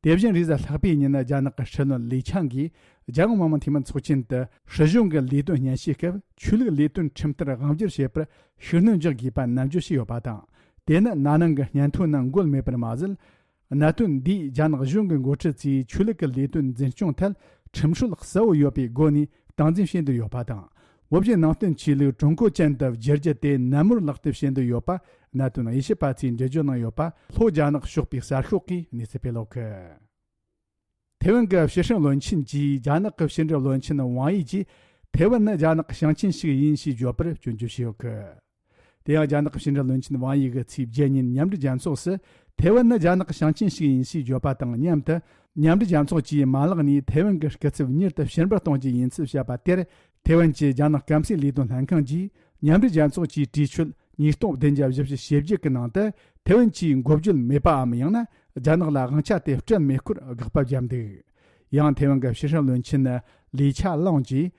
དེ་བཞིན་རེས་གཟའ་ལྷག་པའི་ཉིན་རྒྱ་ནག་གི་སྲིད་བློན་ལི་ཆང་གིས་རྒྱལ་ཡོངས་མི་དམངས་འཐུས་མི་ཚོགས་ཆེན་དུ་སྲིད་གཞུང་གི་ལས་དོན་སྙན་ཞུའི་སྐབས། ཆོས་ལུགས་ལས་དོན་ཁྲིམས་ལྟར་དབང་སྒྱུར་བྱེད་པར་ཤུགས་སྣོན་རྒྱག་དགོས་པ་ནན་བརྗོད་བྱས་ཡོད་པ་དང་། དེ་ནི་ན་ནིང་གི་སྙན་ཐོའི་ནང་འགོད་མེད་པར་མ་ཟད། གནད་དོན་འདིས་རྒྱ་ནག་གཞུང་གི་འགོ་ཁྲིད་ཚོས་ཆོས་ལུགས་ཀྱི་ལས་དོན་འཛིན་སྐྱོང་ཐད་ཁྲིམས་སྲོལ་གསལ་བོ་ཡོད་པའི་སྒོ་ནས་སྟངས་འཛིན་བྱེད་འདོད་ཡོད་པ་དང་། བོད་བརྒྱུད་ནང་བསྟན་ཆོས་ལུགས་ཀྲུང་གོ་ཅན་དུ་བསྒྱུར་རྒྱུ་དེ་ནན་མོར་ལག་བསྟར་བྱེད་འདོད་ཡོད་པ། གནད་དོན་དབྱེ་ཞིབ་པ་ཚོས་འགྲེལ་བརྗོད་གནང་ཡོད་པ། ལྷོ་རྒྱ་ནག་ཕྱོགས་པའི་གསར་ཤོག་གིས་གནས་ཚུལ་སྤེལ་ཡོད་གི། ཐེ་ཝན་གྱི་ཕྱི་སྲིད་བློན་ཆེན་གྱིས་རྒྱ་ནག་གི་ཕྱི་འབྲེལ་བློན་ཆེན་ཝང་ཡི་གྱིས། ཐེ་ཝན་ནི་རྒྱ་ནག་གི་ཞིང་ཆེན་ཞིག་ཡིན་ཞེས་བརྗོད་པར་སྐྱོན་བརྗོད་བྱས་ཡོད་གི། དེ་ཡང་རྒྱ་ནག་གི་ཕྱི་འབྲེལ་བློན་ཆེན་ཝང་ཡི་གིས་ཚེས་བརྒྱད་ཉིན་མཉམ་འབྲེལ་རྒྱལ་ཚོགས་སུ། ཐེ་ཝན་ནི་རྒྱ་ནག་གི་ཞིང་ཆེན་ཞིག་ཡིན་ཞེས་བརྗོད་པ་དང་མཉམ་དུ། མཉམ་འབྲེལ་རྒྱལ་ཚོགས་ཀྱིས་མ་ལག་ནས་ཐེ་ཝན་གྱི་སྐུ་ཚབ་མྱུར་དུ་ཕྱིར་འབུད་གཏོང་རྒྱུ་ཡིན་ཚུལ་བཤད་པ་དེར། ཐེ་ཝན་གྱི་རྒྱ་ནག་སྐམ་སའི་ལས་དོན་ལྷན་ཁང་གིས། མཉམ་འབྲེལ་རྒྱལ་ཚོགས་ཀྱིས་བྲིས་ཆོད་ཉིས་སྟོང་བདུན་བརྒྱ་བཞི་བཅུ་ཞེ་བརྒྱད་ཀྱི་ནང་དུ། ཐེ་ཝན་གྱིས་འགོ་བརྗོད་མེད་པའམ། ཡང་ན་རྒྱ་ནག་ལ་དབང་ཆ་དེ་སྤྲད་མེད་སྐོར་དགག་པ་བརྒྱབ་འདུག། ཡང་ཐེ་ཝན་གྱི་ཕྱི་སྲིད་བློན་ཆེན་ ལི་ཆ་ལང་གིས།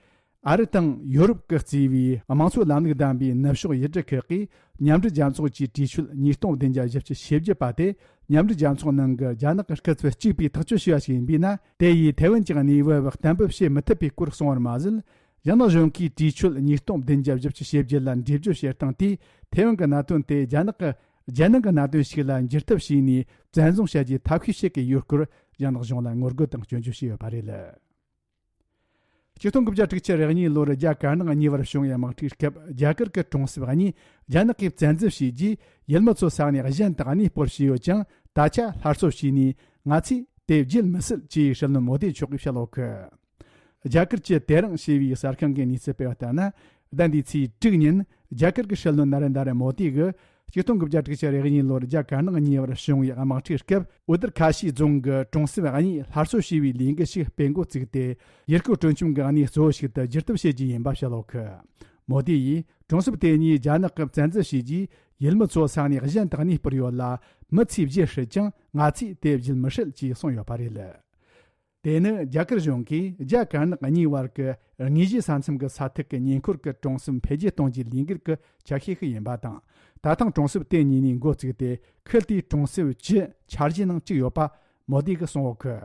ཨ་རི་དང་ཡོ་རོབ་ཀྱིས་གཙོས་པའི་དམངས་གཙོའི་ལམ་ལུགས་ལྡན་པའི་ནུབ་ཕྱོགས་ཡུལ་གྲུ་ཁག་གིས་མཉམ་འབྲེལ་རྒྱལ་ཚོགས་ཀྱི་གྲོས་ཆོད་ཉིས་སྟོང་བདུན་བརྒྱ་བཞི་བཅུ་ཞེ་བརྒྱད་པ་དེ་མཉམ་འབྲེལ་རྒྱལ་ཚོགས་ནང་གི་རྒྱ་ནག་གི་སྐུ་ཚབ་གཅིག་པས་ཐག་གཅོད་བྱས་པ་ཞིག་ཡིན་པས་ན། དེ་ཡིས་ཐའེ་ཝན་གྱི་གནས་བབ་གཏན་འབེབས་བྱེད་མི་ཐུབ་པའི་སྐོར་གསུངས་པར་མ་ཟད། རྒྱ་ནག་གཞུང་གིས་གྲོས་ཆོད་ཉིས་སྟོང་བདུན་བརྒྱ་བཞི་བཅུ་ཞེ་བརྒྱད་ལ་འགྲེལ་བརྗོད་བྱེད་སྟངས་དེས་ཐའེ་ཝན་གྱི་གནད་དོན་དེ་རྒྱ་ནག་གི་རྒྱལ་ནང་གི་གནད་དོན་ཞིག་ལ་འགྱུར་ཐབས་བྱས་ནས་བཙན་བཟུང་བྱ་རྒྱུའི་ཐབས་ཤེས་བྱེད་ཀྱི་ཡོད་སྐོར་རྒྱ་ནག་གཞུང་ལ་ངོ་རྒོལ་དང་སྐྱོན་བརྗོད་བྱས་ཡོད་པ་རེད། ཆིག་སྟོང་དགུ་བརྒྱ་དྲུག་ཅུ་རེ་གཉིས་ལོར་རྒྱ་དཀར་ནག་གཉིས་བར་བྱུང་བའི་དམག་འཁྲུག་སྐབས། རྒྱ་གར་གྱི་གྲོང་གསེབ་གཉིས་རྒྱ་ནག་གིས་བཙན་འཛུལ་བྱས་རྗེས། ཡུལ་མི་ཚོ་ས་གནས་གཞན་དུ་གནས་སྤོར་བྱས་ཡོད་ཀྱང་། ད་ཆ་སླར་གསོ་བྱས་ནས། ང་ཚོས་དེ་བརྗེད་མི་སྲིད་ཅེས་སྲིད་བློན་མོ་དི་མཆོག་གིས་བཤད་ཡོད་གི། རྒྱ་གར་གྱི་དེ་རིང་ཞེས་པའི་གསར་ཁང་གི་གནས་ཚུལ་སྤེལ་བ་ལྟར་ན། ཟླ་འདིའི་ཚེས་དྲུག་ཉིན་རྒྱ་གར་གྱི་སྲིད་བློན་ན་རེན་དྲ་མོ་དི་གིས་ཆིག་སྟོང་དགུ་བརྒྱ་དྲུག་ཅུ་རེ་གཉིས་ལོར་རྒྱ་དཀར་ནག་གཉིས་བར་བྱུང་བའི་དམག་འཁྲུག་སྐབས། འུ་ཏར་ཁ་ཤི་རྫོང་གི་གྲོང་གསེབ་གཉིས་སླར་གསོ་བྱས་པའི་ལས་འགུལ་ཞིག་སྤེལ་འགོ་བཙུགས་ཏེ། ཡུལ་སྐོར་སྤྲོ་འཆམ་གྱི་གནས་གཙོ་བོ་ཞིག་ཏུ་འགྱུར་ཐབས་བྱེད་རྒྱུ་ཡིན་པ་བཤད་ཡོད་གི། མོ་དི་ཡིས་གྲོང་གསེབ་དེ་གཉིས་རྒྱ་ནག་གིས་བཙན་འཛུལ་བྱས་རྗེས། ཡུལ་མི་ཚོ་ས་གནས་གཞན་དུ་གནས་སྤོར་ཡོད་ལ། མི་ཚོས་བརྗེད་སྲིད་ཀྱང་། ང་ཚོས་དེ་བརྗེད་མི་སྲིད་ཅེས་གསུངས་ཡོད་པ་རེད། དེ་ནི་རྒྱ་གར་གཞུང་གིས་རྒྱ་དཀར་ནག་གཉིས་བར་གྱི་དངོས་གཞིའི་ས་མཚམས་ཀྱི་ས་ཐིག་གི་ཉེ་འཁོར་གྱི་གྲོང་གསེབ་འཕེལ་རྒྱས་གཏོང་རྒྱུའི་ལས་འགུལ་གྱི་ཆ་ཤས་ཤིག་ཡིན་པ་དང་། ད་ཐེངས་གྲོང་གསེབ་དེ་གཉིས་ནས་འགོ་བཙུགས་ཏེ། ཁུལ་དེའི་གྲོང་གསེབ་བཅུ་འཆར་གཞིའི་ནང་བཅུག་ཡོད་པ་མོ་དི་གིས་གསུངས་ཡོད་གི།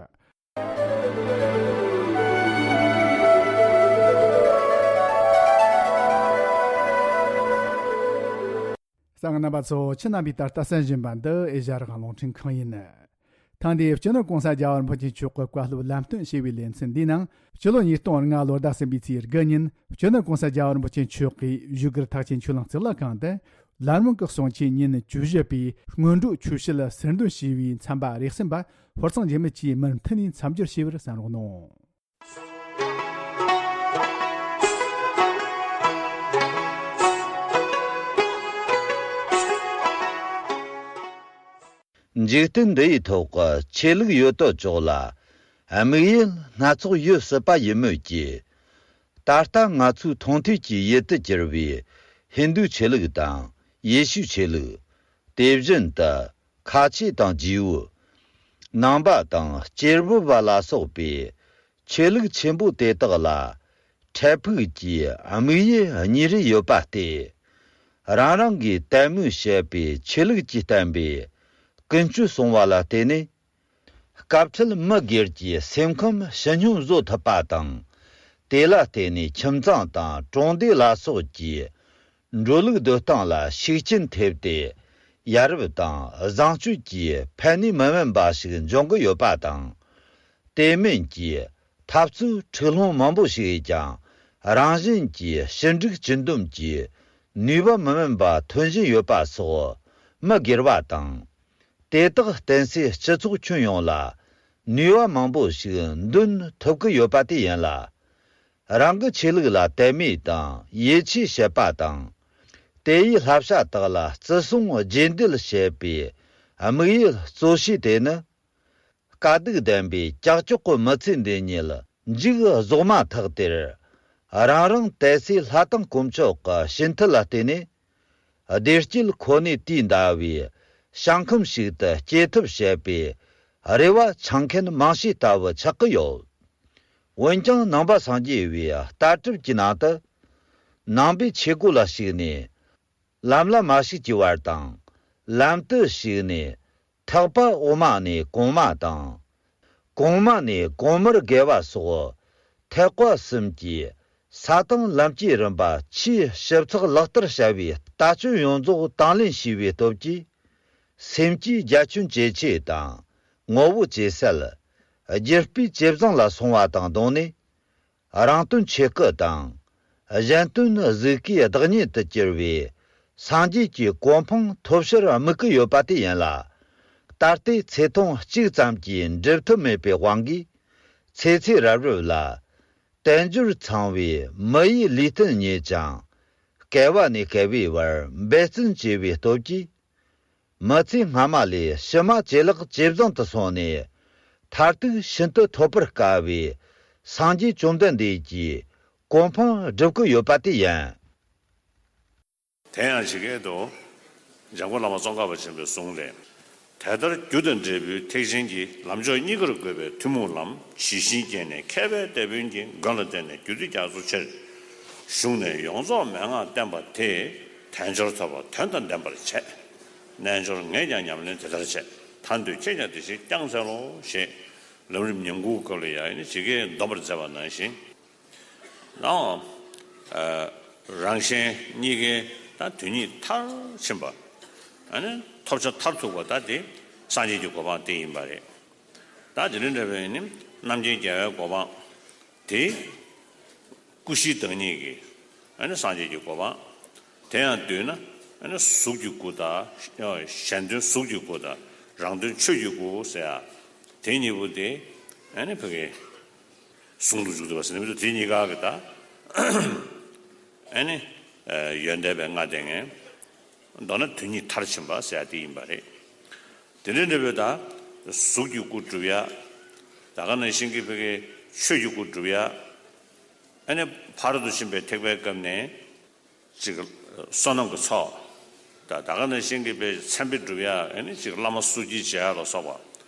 གསན་མཁན་རྣམ་པ་ཚོ། ཁྱེད་རྣམ་པས་ད་ལྟ་གསན་བཞིན་པ་འདི་ཨེ་ཤ་ཡ་རང་དབང་རླུང་འཕྲིན་ཁང་ཡིན། ཐེངས་འདིའི་སྤྱི་ནོར་༸གོང་ས་༸རྒྱལ་བ་རིན་པོ་ཆེ་མཆོག་གི་བཀའ་སློབ་ལམ་སྟོན་ཞེས་པའི་ལེ་ཚན་འདིའི་ནང་། སྤྱི་ལོ་ཉིས་སྟོང་ལྔ་ལོར་ཟླ་གསུམ་པའི་ཚེས་དགུ་ཉིན་སྤྱི་ནོར་༸གོང་ས་༸རྒྱལ་བ་རིན་པོ་ཆེ་མཆོག་གིས་བཞུགས་སྒར་ཐེག་ཆེན་ཆོས་གླིང་གཙུག་ལག་ཁང་དུ། ལམ་རིམ་གྱི་གསུང་ཆོས་ཉིན་བཅུ་བཞི་པའི་སྔོན་འགྲོའི་ཆོས་བཤད་ཟུར་འདོན་ཞེས་པའི་ཚན་པ་རེ་གསུམ་པ་ཧོར་གཙང་འཇིགས་མེད་ཀྱིས་མུ་མཐུད་ནས་མཚམས་སྦྱོར་ཞུས་པར་གསན་རོགས་གནང་། འཇིག་རྟེན་འདི་ཡི་ཐོག་གི་ཆོས་ལུགས་ཡོད་དོ་ཅོག་ལ་དམིགས་ཡུལ་སྣ་ཚོགས་ཡོད་སྲིད་པ་ཡིན་མོད་ཀྱི། ད་ལྟ་ང་ཚོའི་མཐོང་ཐོས་ཀྱི་ཡུལ་དུ་གྱུར་པའི་ཧིན་རྡུའི་ཆོས་ལུགས་དང་ཡེ་ཤུའི་ཆོས་ལུགས། དེ་བཞིན་དུ་ཁ་ཆེ་དང་ཇིའུ། ནང་པ་དང་སྐྱེས་བུ་བ་ལ་སོགས་པའི་ཆོས་ལུགས་ཆེན་པོ་དེ་དག་ལ་འཕྲལ་ཕུགས་ཀྱི་དམིགས་ཡུལ་གཉིས་རེ་ཡོད་པ་སྟེ། རང་རང་གིས་དད་མོས་བྱེད་པའི་ཆོས་ལུགས་ཀྱིས་བསྟན་པའི་ཀུན་སྤྱོད་སྲུང་བ་ལ་བརྟེན་ནས། སྐབས་འཕྲལ་མི་སྒེར་གྱི་སེམས་ཁམས་ཞི་སྙོམས་བཟོ་ཐུབ་པ་དང་། དེ་ལ་བརྟེན་ནས་ཁྱིམ་ཚང་དང་གྲོང་སྡེ་ལ་སོགས་ཀྱི་འགྲོ་ལུགས་སྡོད་སྟངས་ལ་ཤུགས་རྐྱེན་ཐེབས་ཏེ། ཡ་རབས་དང་བཟང་སྤྱོད་ཀྱི་ཕན་ནུས་མི་དམན་པ་ཞིག་འབྱུང་གི་ཡོད་པ་དང་། དེ་མིན་གྱི་འཐབ་རྩོད་འཁྲུག་སློང་མང་པོ་ཞིག་གིས་ཀྱང་། རང་བཞིན་གྱིས་ཞི་འགྲིག་གཅིག་འདོམས་ཀྱི་ནུས་པ་མི་དམན་པ་ཐོན་བཞིན་ཡོད་པ་སོགས་མི་སྒེར་བ་དང་། དེ་དག་བརྟེན་སའི་སྤྱི་ཚོགས་ཁྱོན་ཡོངས་ལ་ནུས་པ་མང་པོ་ཞིག་འདོན་ཐུབ་ཀྱི་ཡོད་པ་དེ་ཡིན་ལ། རང་གི་ཆོས་ལུགས་ལ་དད་མོས་དང་ཡིད་ཆེས་བྱེད་པ་དང་། དེ་ཡི་བསླབ་བྱ་དག་ལ་བརྩི་སྲུང་རྗེས་འདེད་བྱེད་པའི་དམིགས་ཡུལ་གཙོ་ཆེ་དེ་ནི། དཀའ་སྡུག་ལྡན་པའི་ཀྱག་ཀྱོག་གི་མི་ཚེ་འདི་ཉིད་མཇུག་རྫོགས་མ་ཐག་དེར། རང་རང་དད་སའི་ལྷ་དང་དཀོན་མཆོག་གི་སྤྱི་མཐུ་ལ་བརྟེན་ནས། བདེ་སྐྱིད་ཁོ་ནའི་དུས་འདའ་བའི་ཞིང་ཁམས་ཤིག་ཏུ་སྐྱེལ་ཐབས་བྱེད་པའི་རེ་བ་འཆང་མཁན་མང་ཤོས་ལྟ་བུ་ཆགས་ཀྱི་ཡོད། འོན་ཀྱང་ནང་པ་སངས་རྒྱས་པའི་ལྟ་གྲུབ་ཀྱི་ནང་དུ། ནང་པའི་ཆོས་སྒོ་ལ་ཞུགས་ནས། ལམ་ལ་མ་ཞུགས་ཀྱི་བར་དང་། ལམ་དུ་ཞུགས་ནས་ཐེག་པ་འོག་མ་ནས་གོང་མ་དང་། གོང་མ་ནས་གོང་མར་དགེ་བ་སོགས་ཐེག་པ་གསུམ་གྱི་ས་དང་ལམ་གྱི་རིམ་པ་ཆེས་ཞིབ་ཚགས་ལག་བསྟར་བྱ་བའི་ལྟ་སྤྱོད་ཡོངས་རྫོགས་དང་ལེན་བྱས་པའི་སྟོབས་ཀྱིས། སེམས་ཀྱི་རྒྱ་ཁྱོན་ཇེ་ཆེ་དང་ངོ་བོ་ཇེ་གསལ། རྒྱུ་སྤུས་ཇེ་བཟང་ལ་སོང་བ་དང་བསྡོངས་ནས། རང་དོན་ཆོས་སྐུ་དང་། གཞན་དོན་གཟུགས་སྐུའི་བདག་ཉིད་དུ་གྱུར་བའི་སངས་རྒྱས་ཀྱི་གོ་འཕང་ཐོབ་ཕྱིར་དམིགས་ཀྱི་ཡོད་པ་དེ་ཡིན་ལ། ད་ལྟའི་ཚེ་ཐུང་གཅིག་ཙམ་གྱིས་འགྲུབ་ཐབས་མེད་པའི་དབང་གིས། ཚེ་ཚེ་རབས་རིབ་ལ་དལ་འབྱོར་ཚང་བའི་མི་ཡི་ལུས་རྟེན་ཉིད་ཀྱང་། བསྐལ་བ་ནས་བསྐལ་བའི་བར་འབད་བརྩོན་བྱས་པའི་སྟོབས་ཀྱིས། མི་ཚེ་སྔ་མ་ལས་ཕྱི་མ་ཇེ་ལེགས་ཇེ་བཟང་དུ་སོང་ནས། མཐར་ཐུག་ཤིན་ཏུ་ཐོབ་པར་དཀའ་བའི་སངས་རྒྱས་བཅོམ་ལྡན་འདས་ཀྱི་གོ་འཕང་སྒྲུབ་ཀྱི་ཡོད་པ་དེ་ཡིན། དེ་ཡང་ཇི་སྐད་དུ། འཇམ་མགོན་བླ་མ་ཙོང་ཁ་པ་ཆེན་པོའི་གསུང་ལས། དེ་ལྟར་རྒྱུ་དང་འབྲས་བུའི་ཐེག་ཆེན་གྱི་ལམ་ཕྱོགས་གཉིས་ཀར་བཀོད་པའི་ཐུན་མོང་ལམ་ཇི་བཞིན་བསྐྱེད་ནས་མཁས་པའི་དེད་དཔོན་གྱི་མགོན་ལ་བརྟེན་ནས་རྒྱུད་སྡེ་རྒྱ་མཚོ་ཆེར་ཞུགས་ནས་ཡོངས་རྫོགས་མན་ངག་བསྟན་པ་དེས་དལ་འབྱོར་ཐོབ་པ་དོན་དང་ལྡན་པར་བྱས། རྣལ་འབྱོར་ངས་ཀྱང་ཉམས་ལེན་དེ་ལྟར་བྱས། ཐར་འདོད་ཁྱེད་ཀྱང་དེ་བཞིན་བསྐྱང་འཚལ་ལོ་ཞེས་ལམ་རིམ་ཉམས་མགུར་སྐབས་ལ་ཡང་ནི་ཇི་སྐད་འདོམས་པར་མཛད་པ་ནང་བཞིན། ནའོ། ཨ། རང་གཞན་གཉིས་ཀའི་ད་དོན་གཉིས་མཐར་ཕྱིན་པ། ཨ་ནི་ཐོབ་བྱ་མཐར་ཐུག་པ་ད་དེ་སངས་རྒྱས་ཀྱི་གོ་འཕང་དེ་ཡིན་པ་རེད། ད་དེ་རིང་འདྲ་བའི་ནི་རྣམ་མཁྱེན་རྒྱལ་བའི་གོ་འཕང་དེ་སྐུ་བཞིའི་བདག་ཉིད་ཀྱི་ཨ་ནི་སངས་རྒྱས་ཀྱི་གོ་འཕང་། དེ་ཡང་བསྡུས་ན་ཨ་ནི་གཟུགས་ཀྱི་སྐུ་དང་གཞན་དོན་གཟུགས་ཀྱི་སྐུ་དང་རང་དོན་ཆོས་ཀྱི་སྐུ་ཟེར་ཡ་དེ་གཉིས་པོ་དེ་ཨ་ནི་ཕ་གི་ཟུང་དུ་འཇུག་ཐུབ་པ་ཟེར་ནས་མི་འདུག་དེ་གཉིས་ཀ་གི་ད། ཨ་ནི། ཡོན་ཏན་པའི་ལྔ་ལྡན་ངེས། མདོར་ན་དོན་གཉིས་མཐར་ཕྱིན་པ་ཟེར་ཡ་དེ་ཡིན་པ་རེད། དེ་འདྲའི་འདྲ་བོའི་ད། གཟུགས་ཀྱི་སྐུ་སྒྲུབ་ཡ། ད་ག་ནང་བཞིན་གྱི་ཕ་གི་ཆོས་ཀྱི་སྐུ་སྒྲུབ་ཡ། ཨ་ནི་ཕ་རོལ་ཏུ་ཕྱིན་པའི་ཐེག་པའི་སྐབས་ནས། ཅིག་བསོད་ནམས་ཀྱི་ཚོགས། ད་ད་ག་ནང་བཞིན་གྱི་པའི་མཚན་དཔེ་སྒྲུབ་ཡ་ཨ་ནི་ཅིག་བླ་མ་བསུ་སྐྱེལ་བྱེད་ཡ་ལ་སོགས་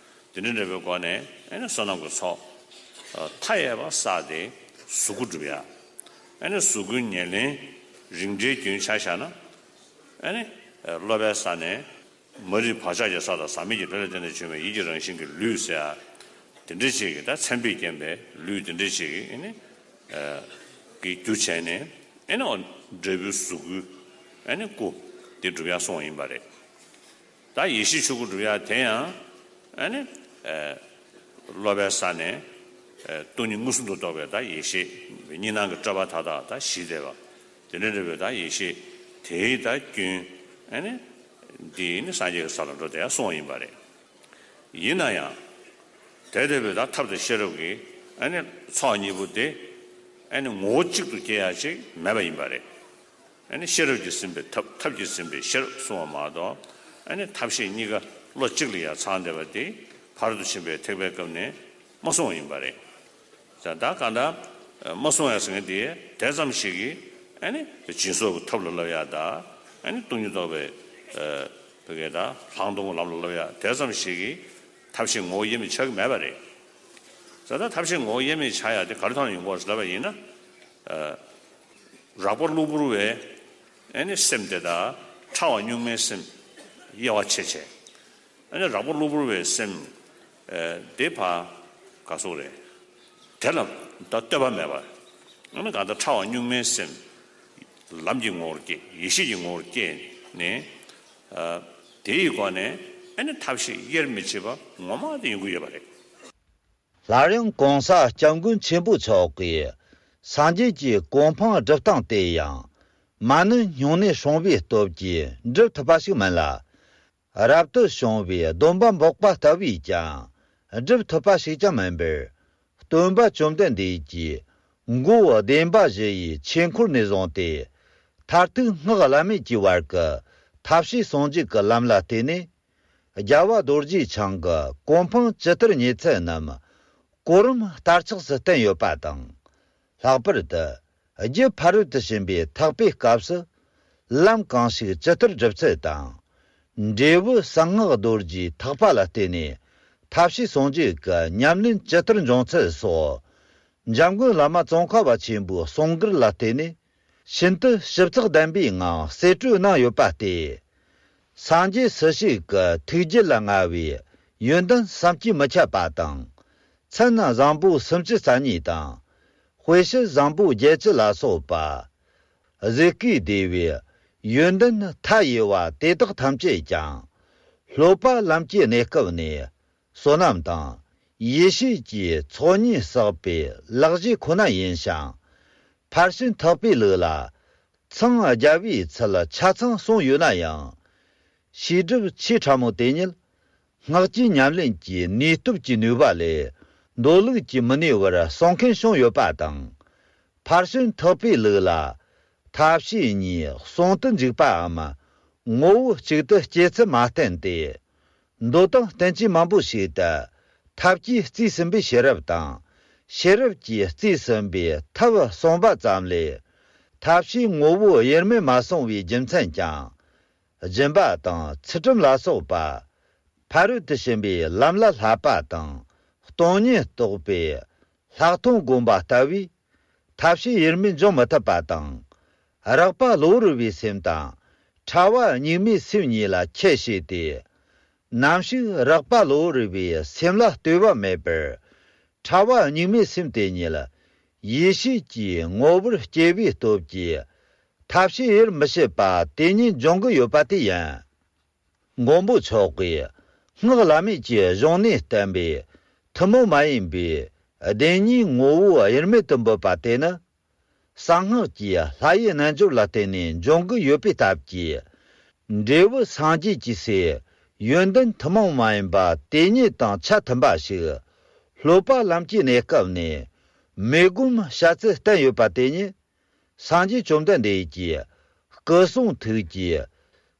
པ། དེ་འདྲ་འདྲ་བའི་སྒོ་ནས་ཨ་ནི་བསོད་ནམས་ཀྱི་ཚོགས། མཐའ་ཡས་པ་བསགས་ཏེ་གཟུགས་སྐུ་སྒྲུབ་ཡ། ཨ་ནི་གཟུགས་སྐུའི་ཉེར་ལེན་རིགས་འགྲེའི་རྒྱུན་ཆ་བཞག་ན། ཨ་ནི་སློབ་པའི་ས་ནས། མ་རིག་བག་ཆགས་ཀྱི་ས་དང་ཟག་མེད་ཀྱི་ལྷ་ལ་བརྟེན་ནས་བྱུང་བའི་ཡིད་ཀྱི་རང་བཞིན་གྱི་ལུས་ཟེར་ཡ། དེ་འདྲ་ཅིག་གི་ད་མཚན་དཔེས་བསྟན་པའི་ལུས་དེ་འདྲ་ཅིག་གི་ཨ་ནི། གི་རྒྱུ་བྱས་ནས་ཨེ་ནི་འབྲས་བུའི་གཟུགས་སྐུ་ཨེ་ནི་སྐུ་དེ་སྒྲུབ་ཡ་གསུངས་ཡིན་པ་རེད། ད་ཡེ་ཤེས་ཆོས་སྐུ་སྒྲུབ་ཡ་དེ་ཡང་ཨེ་ནི་སློབ་པའི་ས་ནས་སྟོང་ཉིད་མངོན་སུམ་དུ་རྟོགས་པའི་ད་ཡེ་ཤེས་གཉིས་སྣང་གི་སྤྲོས་པ་མཐའ་དག་ད་ཞི་བསྡད་པ་དེ་འདྲ་འདྲ་བའི་ད་ཡེ་ཤེས་དེའི་ད་སྐྱོན་ཨེ་ནི་འདི་ནི་སངས་རྒྱས་ཀྱི་ས་ལ་འགྲོ་དེ་ཡང་གསུངས་ཡིན་པ་རེད། ཡིན་ན་ཡང་། དེ་ལྟ་བུའི་ད་ཐབས་དང་ཤེས་རབ་ཀྱི་ཨ་ནི་ཚོགས་གཉིས་པོ་དེ་ཨ་ནི་ངོ་བོ་གཅིག་ཏུ་སྐྱེ་ཡ་ཅིག་མེད་པ་ཡིན་པ་རེད། ཨ་ནི་ཤེས་རབ་ཀྱིས་ཟིན་པའི་ཐབས་ཐབས་ཀྱིས་ཟིན་པའི་ཤེས་རབ་གསུངས་པ་མ་གཏོགས་ཨ་ནི་ཐབས་ཤེས་གཉིས་ཀ་བློ་གཅིག་ལ་ཡ་ཚང་བསྡད་པ་དེ་ཕ་རོལ་ཏུ་ཕྱིན་པའི་ཐེག་པའི་སྐབས་ནས་མ་གསུངས་པ་ཡིན་པ་རེད། ད་ད་གང་ལྟར་མ་གསུང་ཡ་ཟེར་མཁན་དེ་དེ་ཙམ་ཞིག་གིས་ཨ་ནི་སྦྱིན་སོགས་ཀྱི་ཐབས་ལ་བསླབ་ཡ་ད་ཨ་ནི་སྟོང་ཉིད་རྟོགས་པའི་བོད་སྐད་ད་ལྷག་མཐོང་གི་ལམ་ལ་བསླབ་ཡ་དེ་ཙམ་ཞིག་གིས་ཐབས་ཤེས་ངོ་བོ་དབྱེར་མེད་ཆགས་ཀྱི་མེད་པ་རེད། ད་ད་ཐབས་ཤེས་ངོ་བོ་དབྱེར་མེད་ཆགས་ཡ་དེ་ག་རེ་ཐོག་ནས་ཡོང་གི་ཡོད་ཟེར་ལབ་པ་ཡིན་ན། རགས་པ་གློ་བུར་བའི་ཨ་ནི་སེམས་དེ་དང་ཕྲ་བ་གཉུག་མའི་སེམས་དབྱེ་བ་ཕྱེ་བྱས། ཨ་ནི་རགས་པ་གློ་བུར་བའི་སེམས། ཨེ། དེ་ཕར་ག་སོགས་རེད། དེ་ལ་ད་ལྟོས་པ་མེད་པ། ཨ་ནི་གང་ལྟར་ཕྲ་བ་གཉུག་མའི་སེམས། ལམ་གྱི་ངོ་བོར་སྐྱེས་ཡེ་ཤེས་ཀྱི་ངོ་བོར་སྐྱེས་ནས། ཨ། དེ་ཡི་སྒོ་ནས་ཨ་ནི་ཐབས་ཤེས་དབྱེར་མི་ཕྱེད་པ་ངོ་མ་དེ་ཡོང་གི་ཡོད་པ་རེད། སླར་ཡང་གོང་ས་སྐྱབས་མགོན་ཆེན་པོ་མཆོག་གིས་སངས་རྒྱས་ཀྱི་གོ་འཕང་སྒྲུབ་སྟངས་དེ་ཡང་མ་ཎི་སྨྱུང་གནས་སྲུང་བའི་སྟོབས་ཀྱིས་འགྲུབ་ཐུབ་པ་ཞིག་མིན་ལ། རབ་ཏུ་བྱུང་བའི་སྡོམ་པ་འབོགས་པ་ལྟ་བུས་ཀྱང་སྒྲུབ་ཐུབ་པ་ཞིག་ཀྱང་མིན་པར། སྟོན་པ་བཅོམ་ལྡན་འདས་ཀྱིས་མགོ་བོ་བདེན་པ་བཞི་ཡི་ཆོས་འཁོར་ནས་བཟུང་སྟེ། མཐར་ཐུག་སྔགས་བླ་མེད་ཀྱི་བར་གྱི་ཐབས་ཤེས་ཟུང་འཇུག་གི་ལམ་ལ་བརྟེན་ནས། རྒྱལ་བ་རྡོ་རྗེ་འཆང་གི་གོ་འཕང་ཇི་ལྟར་བརྙེས་ཚུལ་རྣམས་གོ་རིམ་བསྟར་ཆགས་སུ་བསྟན་ཡོད་པ་དང་། ལྷག་པར་དུ་རྒྱུ་ཕ་རོལ་ཏུ་ཕྱིན་པའི་ཐེག་པའི་སྐབས་སུ་ལམ་གང་ཞིག་ཇི་ལྟར་སྒྲུབ་ཚུལ་དང་། འབྲས་བུ་གསང་སྔགས་རྡོ་རྗེའི་ཐེག་པ་ལ་བརྟེན་ནས་ཐབས་ཤེས་ཟུང་འཇུག་གི་ཉམས་ལེན་ཇི་ལྟར་འབྱུང་ཚུལ་སོགས། འཇམ་མགོན་བླ་མ་ཙོང་ཁ་པ་ཆེན་པོའི་གསུང་མགུར་ལ་བརྟེན་ནས། ཤིན་ཏུ་ཞིབ་ཚགས་ལྡན་པའི་ངང་གསེད་བཀྲོལ་གནང་ཡོད་པ་སྟེ། སངས་རྒྱས་སུ་ཞིག་གི་ཐུགས་རྒྱུད་ལ་མངའ་བའི་ཡོན་ཏན་བསམ་གྱིས་མི་ཁྱབ་པ་དང་། མཚན་བཟང་པོ་སུམ་ཅུ་རྩ་གཉིས་དང་། དཔེ་བཤད་བཟང་པོ་བརྒྱད་ཅུ་ལ་སོགས་པ། གཟིགས་སྐའི་བདེ་བའི་ཡོན་ཏན་མཐའ་ཡས་པ་དེ་དག་ཐམས་ཅད་ཀྱང་། སློབ་པ་ལམ་གྱི་གནས་སྐབས་ནས། བསོད་ནམས་དང་ཡེ་ཤེས་ཀྱི་ཚོགས་གཉིས་བསགས་པའི་ལག་རྗེས་ཁོ་ན་ཡིན་ཞིང་། ཕར་ཕྱིན་ཐེག་པའི་ལུགས་ལ་ཚང་རྒྱ་བའི་ཚུལ་ཆ་ཚང་གསུངས་ཡོད་ན་ཡང་། ཤེས་སྒྲིབ་ཆེས་ཕྲ་མོ་དེ་ཉིད་སྔགས་ཀྱི་ཉམས་ལེན་གྱི་ནུས་སྟོབས་ཀྱི་ནུས་པ་ལས་འདོད་ལུགས་ཀྱི་མི་ནུས་པར་གསུང་མཁན་བྱུང་ཡོད་པ་དང་། ཕར་ཕྱིན་ཐེག་པའི་ལུགས་ལ་ཐབས་ཤེས་གཉིས་ཟུང་དུ་འཇུག་པའམ་ངོ་བོ་གཅིག་ཏུ་སྐྱེ་ཚུལ་མ་བསྟན་ཏེ། མདོ་དང་བསྟན་བཅོས་མང་པོ་ཞིག་ཏུ་ཐབས་ཀྱིས་རྩིས་ཟིན་པའི་ཤེས་རབ་དང་། ཤེས་རབ་ཀྱིས་རྩིས་ཟིན་པའི་ཐབས་གསུངས་པ་ཙམ་ལས། ཐབས་ཤེས་ངོ་བོ་དབྱེར་མེད་མ་གསུངས་པའི་རྒྱུ་མཚན་ཀྱང་། སྦྱིན་པ་དང་ཚུལ་ཁྲིམས་ལ་སོགས་པ། ཕ་རོལ་ཏུ་ཕྱིན་པའི་ལམ་ལ་བསླབ་པ་དང་སྟོང་ཉིད་རྟོགས་པའི་ལྷག་མཐོང་སྒོམ་པ་ལྟ་བུས་ཐབས་ཤེས་དབྱེར་མེད་འབྱུང་མི་ཐུབ་པ་དང་། རགས་པ་བློ་རུལ་བའི་སེམས་དང་ཕྲ་བ་གཉུག་མའི་སེམས་གཉིས་ལ་ཁྱད་བྱས་ཏེ། ནམ་ཞིག་རགས་པ་བློ་རུལ་བའི་སེམས་ལ་ལྟོས་པ་མེད་པར། ཕྲ་བ་གཉུག་མའི་སེམས་དེ་ཉིད་ཡེ་ཤེས་ཀྱི་ངོ་བོར་སྐྱེ་བའི་སྟོབས་ཀྱིས་ཐབས་ཤེས་དབྱེར་མི་ཕྱེད་པ་དེ་ཉིད་འབྱུང་གི་ཡོད་པ་དེ་ཡིན། མགོན་པོ་མཆོག་གིས་སྔགས་བླ་མེད་ཀྱི་གཞུང་ནས་བསྟན་པའི་ཐུན་མོང་མ་ཡིན་པའི་བདེན་གཉིས་ངོ་བོ་དབྱེར་མེད་དུ་འབོད་པ་དེ་ནི། གསང་སྔགས་ཀྱི་ལྷ་ཡི་རྣལ་འབྱོར་ལ་བརྟེན་ནས་འབྱུང་གི་ཡོད་པའི་སྟབས་ཀྱིས། འབྲས་བུ་སངས་རྒྱས་ཀྱི་སའི་ཡོན་ཏན་ཐུན་མོང་མ་ཡིན་པ་དེ་ཉིད་དང་ཆ་མཐུན་པ་ཞིག་སློབ་པ་ལམ་གྱི་གནས་སྐབས་ནས་མི་བསྒོམ་བྱ་ཚུལ་བསྟན་ཡོད་པ་དེ་ཉིད། སངས་རྒྱས་བཅོམ་ལྡན་འདས་ཀྱི་སྐུ་གསུང་ཐུགས་ཀྱི་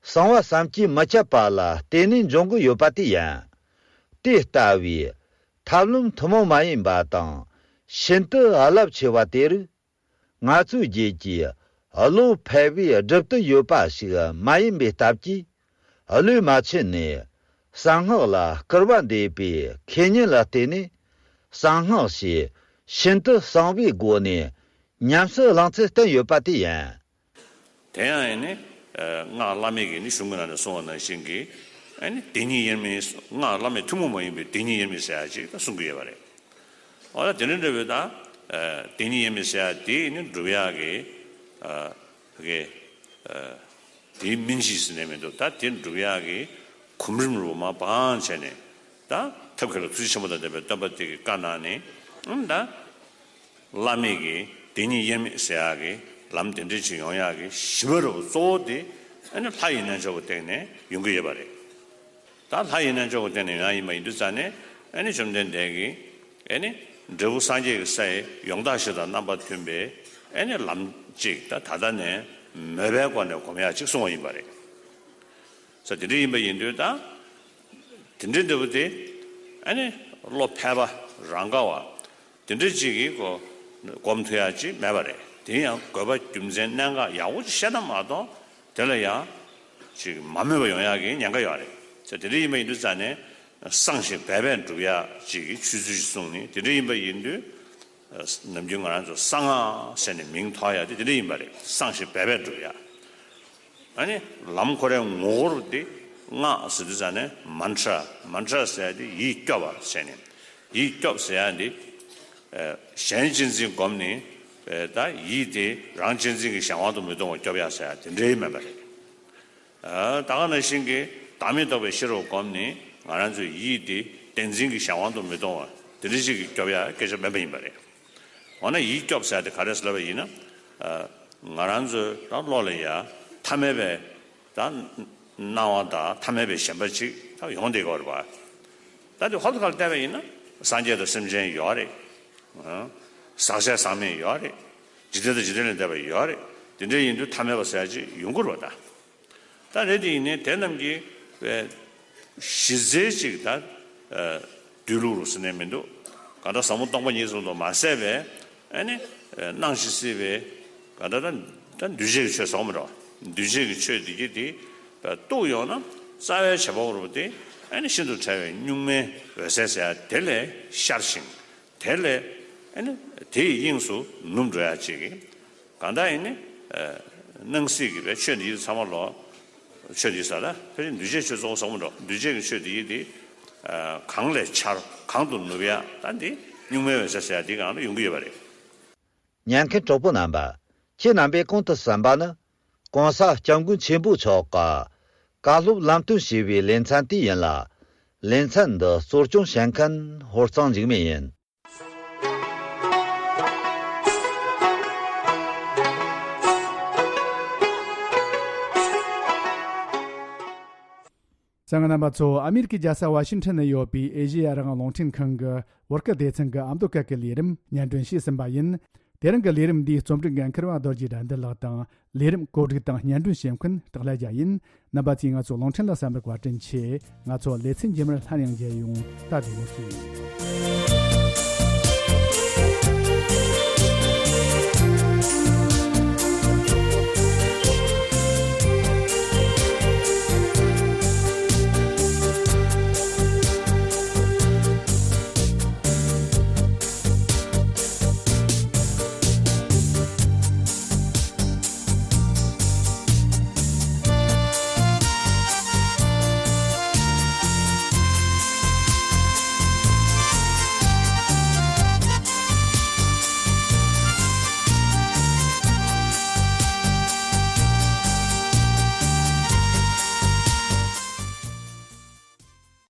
གསང་བ་བསམ་གྱིས་མི་ཁྱབ་པ་ལ་བརྟེན་ནས་འབྱུང་གི་ཡོད་པ་དེ་ཡིན། དེ་ལྟ་བུའི་ཐབས་ལམ་ཐུན་མོང་མ་ཡིན་པ་དང་ཤིན་ཏུ་རླབས་ཆེ་བ་དེ་རིགས། ང་ཚོའི་རྗེས་ཀྱི་བློ་ཕལ་བའི་སྒྲུབ་ཏུ་ཡོད་པ་ཞིག་མ་ཡིན་པའི་སྟབས་ཀྱིས། བློས་མ་ཆུད་ནས་གསང་སྔགས་ལ་སྐུར་བ་འདེབས་པའི་ཁེ་ཉེན་ལ་བརྟེན་ནས། གསང་སྔགས་ཞེས་ཤིན་ཏུ་གསང་བའི་སྒོ་ནས་ཉམས་སུ་བླང་ཚུལ་བསྟན་ཡོད་པ་དེ་ཡིན། དེ་ཡང་ཨེ་ནི། ཨ། སྔགས་བླ་མེད་ཀྱི་ནི་གཞུང་གི་ནང་ནས་གསུངས་པ་ནང་བཞིན་གྱི། ཨེ་ནི་བདེན་གཉིས་དབྱེར་མེད། སྔགས་བླ་མེད་ཐུན་མོང་མ་ཡིན་པའི་བདེན་གཉིས་དབྱེར་མེད་ཟེར་ཡ་ཅིག་ད་གསུང་གི་ཡོད་པ་རེད། འོ་ད་དེ་འདྲ་འདྲ་བོའི་ད། ཨ། བདེན་གཉིས་དབྱེར་མེད་ཟེར་ཡ་དེ་ནི་སྒྲུབ་ཡག་གི། ཨ། གི། ཨ། དེའི་སྨིན་བྱེད་ཟེར་ནས་མི་འདུག་ད་དེ་སྒྲུབ་ཡག་གི་གོམ་རིམ་རུ་མ་བང་བྱས་ནས། ད་ཐབས་མཁས་ལ་ཐུགས་རྗེ་ཆེན་པོ་དང་ལྡན་པའི་སྟོན་པ་དེ་གི་བཀའ་གནང་ནས། ཨང་། ད། བླ་མེད་ཀྱི་བདེན་གཉིས་དབྱེར་མེད་ཟེར་ཡག་གི་ལམ་དེ་འདྲ་ཅིག་ཡོང་ཡག་གི་གཞི་མ་རུ་གཙོ་བོ་དེ་ཨ་ནི་ལྷ་ཡི་རྣལ་འབྱོར་གྱི་སྟེང་ནས་ཡོང་གི་ཡོད་པ་རེད། ད་ལྷ་ཡི་རྣལ་འབྱོར་གྱི་སྟེང་ནས་ཡོང་ཡག་ཡིན་པ་ཡིན་དུས་ཙང་ནས། ཨ་ནི་བཅོམ་ལྡན་འདས་ཀྱིས་ཨ་ནི་འབྲས་བུ་སངས་རྒྱས་ཀྱི་སའི་ཡོངས་དག་ཞི་དང་རྣམ་པ་མཐུན་པའི་ཨ་ནི་ལམ་ཅིག་ད་ད་ལྟ་ནས་མོས་པའི་སྒོ་ནས་སྒོམ་ཡག་ཅིག་གསུངས་པ་ཡིན་པ་རེད། ས་དེ་འདྲ་ཡིན་པ་ཡིན་དུས་ད། དེ་འདྲའི་འབྲས་བུ་དེ། ཨ་ནི་བློ་ཕལ་པ་རང་ག་བ། དེ་འདྲ་ཅིག་གིས་གོ་སྒོམ་ཐུབ་ཡག་ཅིག་མེད་པ་རེད། དེ་ཡང་དགོས་པ་རྒྱུ་མཚན་གནད་འགག་ཡག་པོ་ཅིག་ཤེས་ན་མ་གཏོགས། དེ་ལ་ཡང་ཅིག་མ་མོས་པ་ཡོང་ཡག་གི་ཉེན་ཁ་ཡོད་རེད། ས་དེ་འདྲ་ཡིན་པ་ཡིན་དུས་ཙང་ནས། གསང་ཞིང་སྦས་པས་སྒྲུབ་ཡག་ཅིག་གི་ཆོས་ཚུལ་ཞིག་གསུངས་ནས། དེ་འདྲ་ཡིན་པ་ཡིན་དུས། ནམ་རྒྱུན་ང་རང་ཚོ་གསང་སྔགས་ཟེར་ནས་མིང་ཐོགས་ཡག་དེ་དེ་འདྲ་ཡིན་པ་རེད། གསང་ཞིང་སྦས་པས་སྒྲུབ་ཡག་ཨ་ནི་ལམ་ཁོ་རའི་ངོ་བོར་དེ་སྔགས་ཟེར་དུས་ཙང་ནས་མན་ཏྲ། མན་ཏྲ་ཟེར་ཡག་དེ་ཡིད་སྐྱོབ་པ་ཟེར་ནས། ཡིད་སྐྱོབ་ཟེར་ཡག་དེ། ཨ། གཞན་གཅེས་འཛིན་བསྒོམས་ནས། ཨ། ད་ཡིད་དེ་རང་གཅེས་འཛིན་གྱི་གཞན་དབང་དུ་མི་གཏོང་བར་སྐྱོབ་ཡག་ཟེར་ཡག་དེ་འདྲའི་མེད་པ་རེད། ཨ། ད་ག་ནང་བཞིན་གྱི་བདག་མེད་རྟོགས་པའི་ཤེས་རབ་བསྒོམས་ནས་ང་རང་ཚོའི་ཡིད་དེ་བདེན་འཛིན་གྱི་གཞན་དབང་དུ་མི་གཏོང་བར་དེ་འདྲ་ཞིག་གིས་སྐྱོབ་ཡག་སྐད་ཆ་མེད་པ་ཡིན་པ་རེད། འོ་ན་ཡིད་སྐྱོབ་ཟེར་དེ་ག་རེ་ཟེར་ལབ་པ་ཡིན་ན། ཨ། ང་རང་ཚོའི་ད་བློ་ལ་ཡ་ཐ་མལ་པའི་ད་སྣང་བ་དང་ཐ་མལ་པའི་ཞེན་པ་ཅིག་ད་ཡོང་བསྡད་ཀྱི་ཡོད་རེད་པ། ད་དེ་ཧོབ་ཏེ་ག་ལ་བལྟས་པ་ཡིན་ན་སངས་རྒྱས་དང་སེམས་ཅན་ཡོད་རེད། ཨ། ཟག་བཅས་ཟག་མེད་ཡོད་རེད། འཇིག་རྟེན་དང་འཇིག་རྟེན་ལས་འདས་པ་ཡོད་རེད། དེ་འདྲ་ཡིན་དུས་ཐ་མལ་པ་ཟེར་ཡག་ཅིག་ཡོང་གི་རེད་པ་ད། ད་རེད། དེ་ཡིན་ནའི་དེ་རྣམས་ཀྱི་གཞི་རྩའི་ཅིག་ད། ཨ། སྡོད་ལུགས་རུ་ཟེར་ནས་མི་འདུག་གང་ལྟར་ཟབ་མོ་སྟོང་པ་ཉིད་ཙམ་དུ་མ་ཟད་པའི་ཨ་ནི་སྣང་ཞིང་སྲིད་པའི་གང་ལྟར་ད་ད་འདུས་བྱས་ཀྱི་ཆོས་ཟེར་བ་མི་འདྲ་བ། འདུས་བྱས་ཀྱི་ཆོས་འདི་གྱིས་དེ་རྟོགས་ཡོང་ན་རྩ་བའི་བྱེད་པ་པོ་རུ་དེ་ཨ་ནི་ཤིན་ཏུ་ཕྲ་བའི་གཉུག་མའི་འོད་གསལ་ཟེར་ཡག་དེ་ལས་ཤར་ཞིང་། དེ་ལས་ཨ་ནི་དེ་ཡི་དབྱིངས་སུ་ནུབ་འགྲོ་ཡག་ཅིག་གི། གང་ལྟར་ཡིན་ནི། ཨ། སྣང་སྲིད་ཀྱི་བའི་ཆོས་འདི་ཡིས་ཚང་མ་ལོ། ཆོས་འདི་ས་ད་ཕལ་ཆེར་འདུས་བྱས་ཆོས་ཚོགས་ཟེར་བ་མི་འདྲ་བ། འདུས་བྱས་ཀྱི་ཆོས་འདི་ཡིས་དེ། ཨ། གང་ལས་འཆར་གང་དུ་ནུབ་ཡག་ད་འདི་གཉུག་མའི་འོད་གསལ་ཟེར་ཡག་འདི་གང་ལ་ཡོང་གི་ཡོད་པ་རེད། ཉན་མཁན་གྲོགས་པོ་རྣམ་པ། ཁྱེད་རྣམ་པས་གོང་དུ་གསན་པ་ནི། ྋགོང་ས་ྋསྐྱབས་མགོན་ཆེན་པོ་མཆོག་གི་བཀའ་སློབ་ལམ་སྟོན་ཞེས་པའི་ལེ་ཚན་དེ་ཡིན་ལ། ལེ་ཚན་འདི་གཙོ་སྐྱོང་བྱེད་མཁན་ཧོར་གཙང་འཇིགས་མེད་ཡིན། གསན་མཁན་རྣམ་པ་ཚོ། ཨ་མེ་རི་ཀའི་རྒྱལ་ས་ཝ་ཤིང་ཊོན་ནང་ཡོད་པའི་ཨེ་ཤེ་ཡ་རང་དབང་རླུང་འཕྲིན་ཁང་གི་བོད་སྐད་སྡེ་ཚན་གྱི་ཨ་མདོ་སྐད་ཀྱི་ལས་རིམ་སྙན་སྒྲོན་ཞུས་ཟིན་པ་ཡིན། དེ་རིང་གི་ལས་རིམ་འདིའི་རྩོམ་སྒྲིག་འགན་འཁུར་བ་རྡོ་རྗེ་དགྲ་འདུལ་ལགས་དང་། ལས་རིམ་བཀོད་སྒྲིག་དང་སྙན་སྒྲོན་བྱེད་མཁན་སྟག་ལྷ་རྒྱལ་ཡིན། རྣམ་པ་ཚོས་ང་ཚོ་རླུང་འཕྲིན་ལ་གསན་པར་བཀའ་དྲིན་ཆེ། ང་ཚོ་ལེ་ཚན་རྗེས་མར་སླར་ཡང་མཇལ་ཡོང་། ད་བདེ་མོ་བྱོས།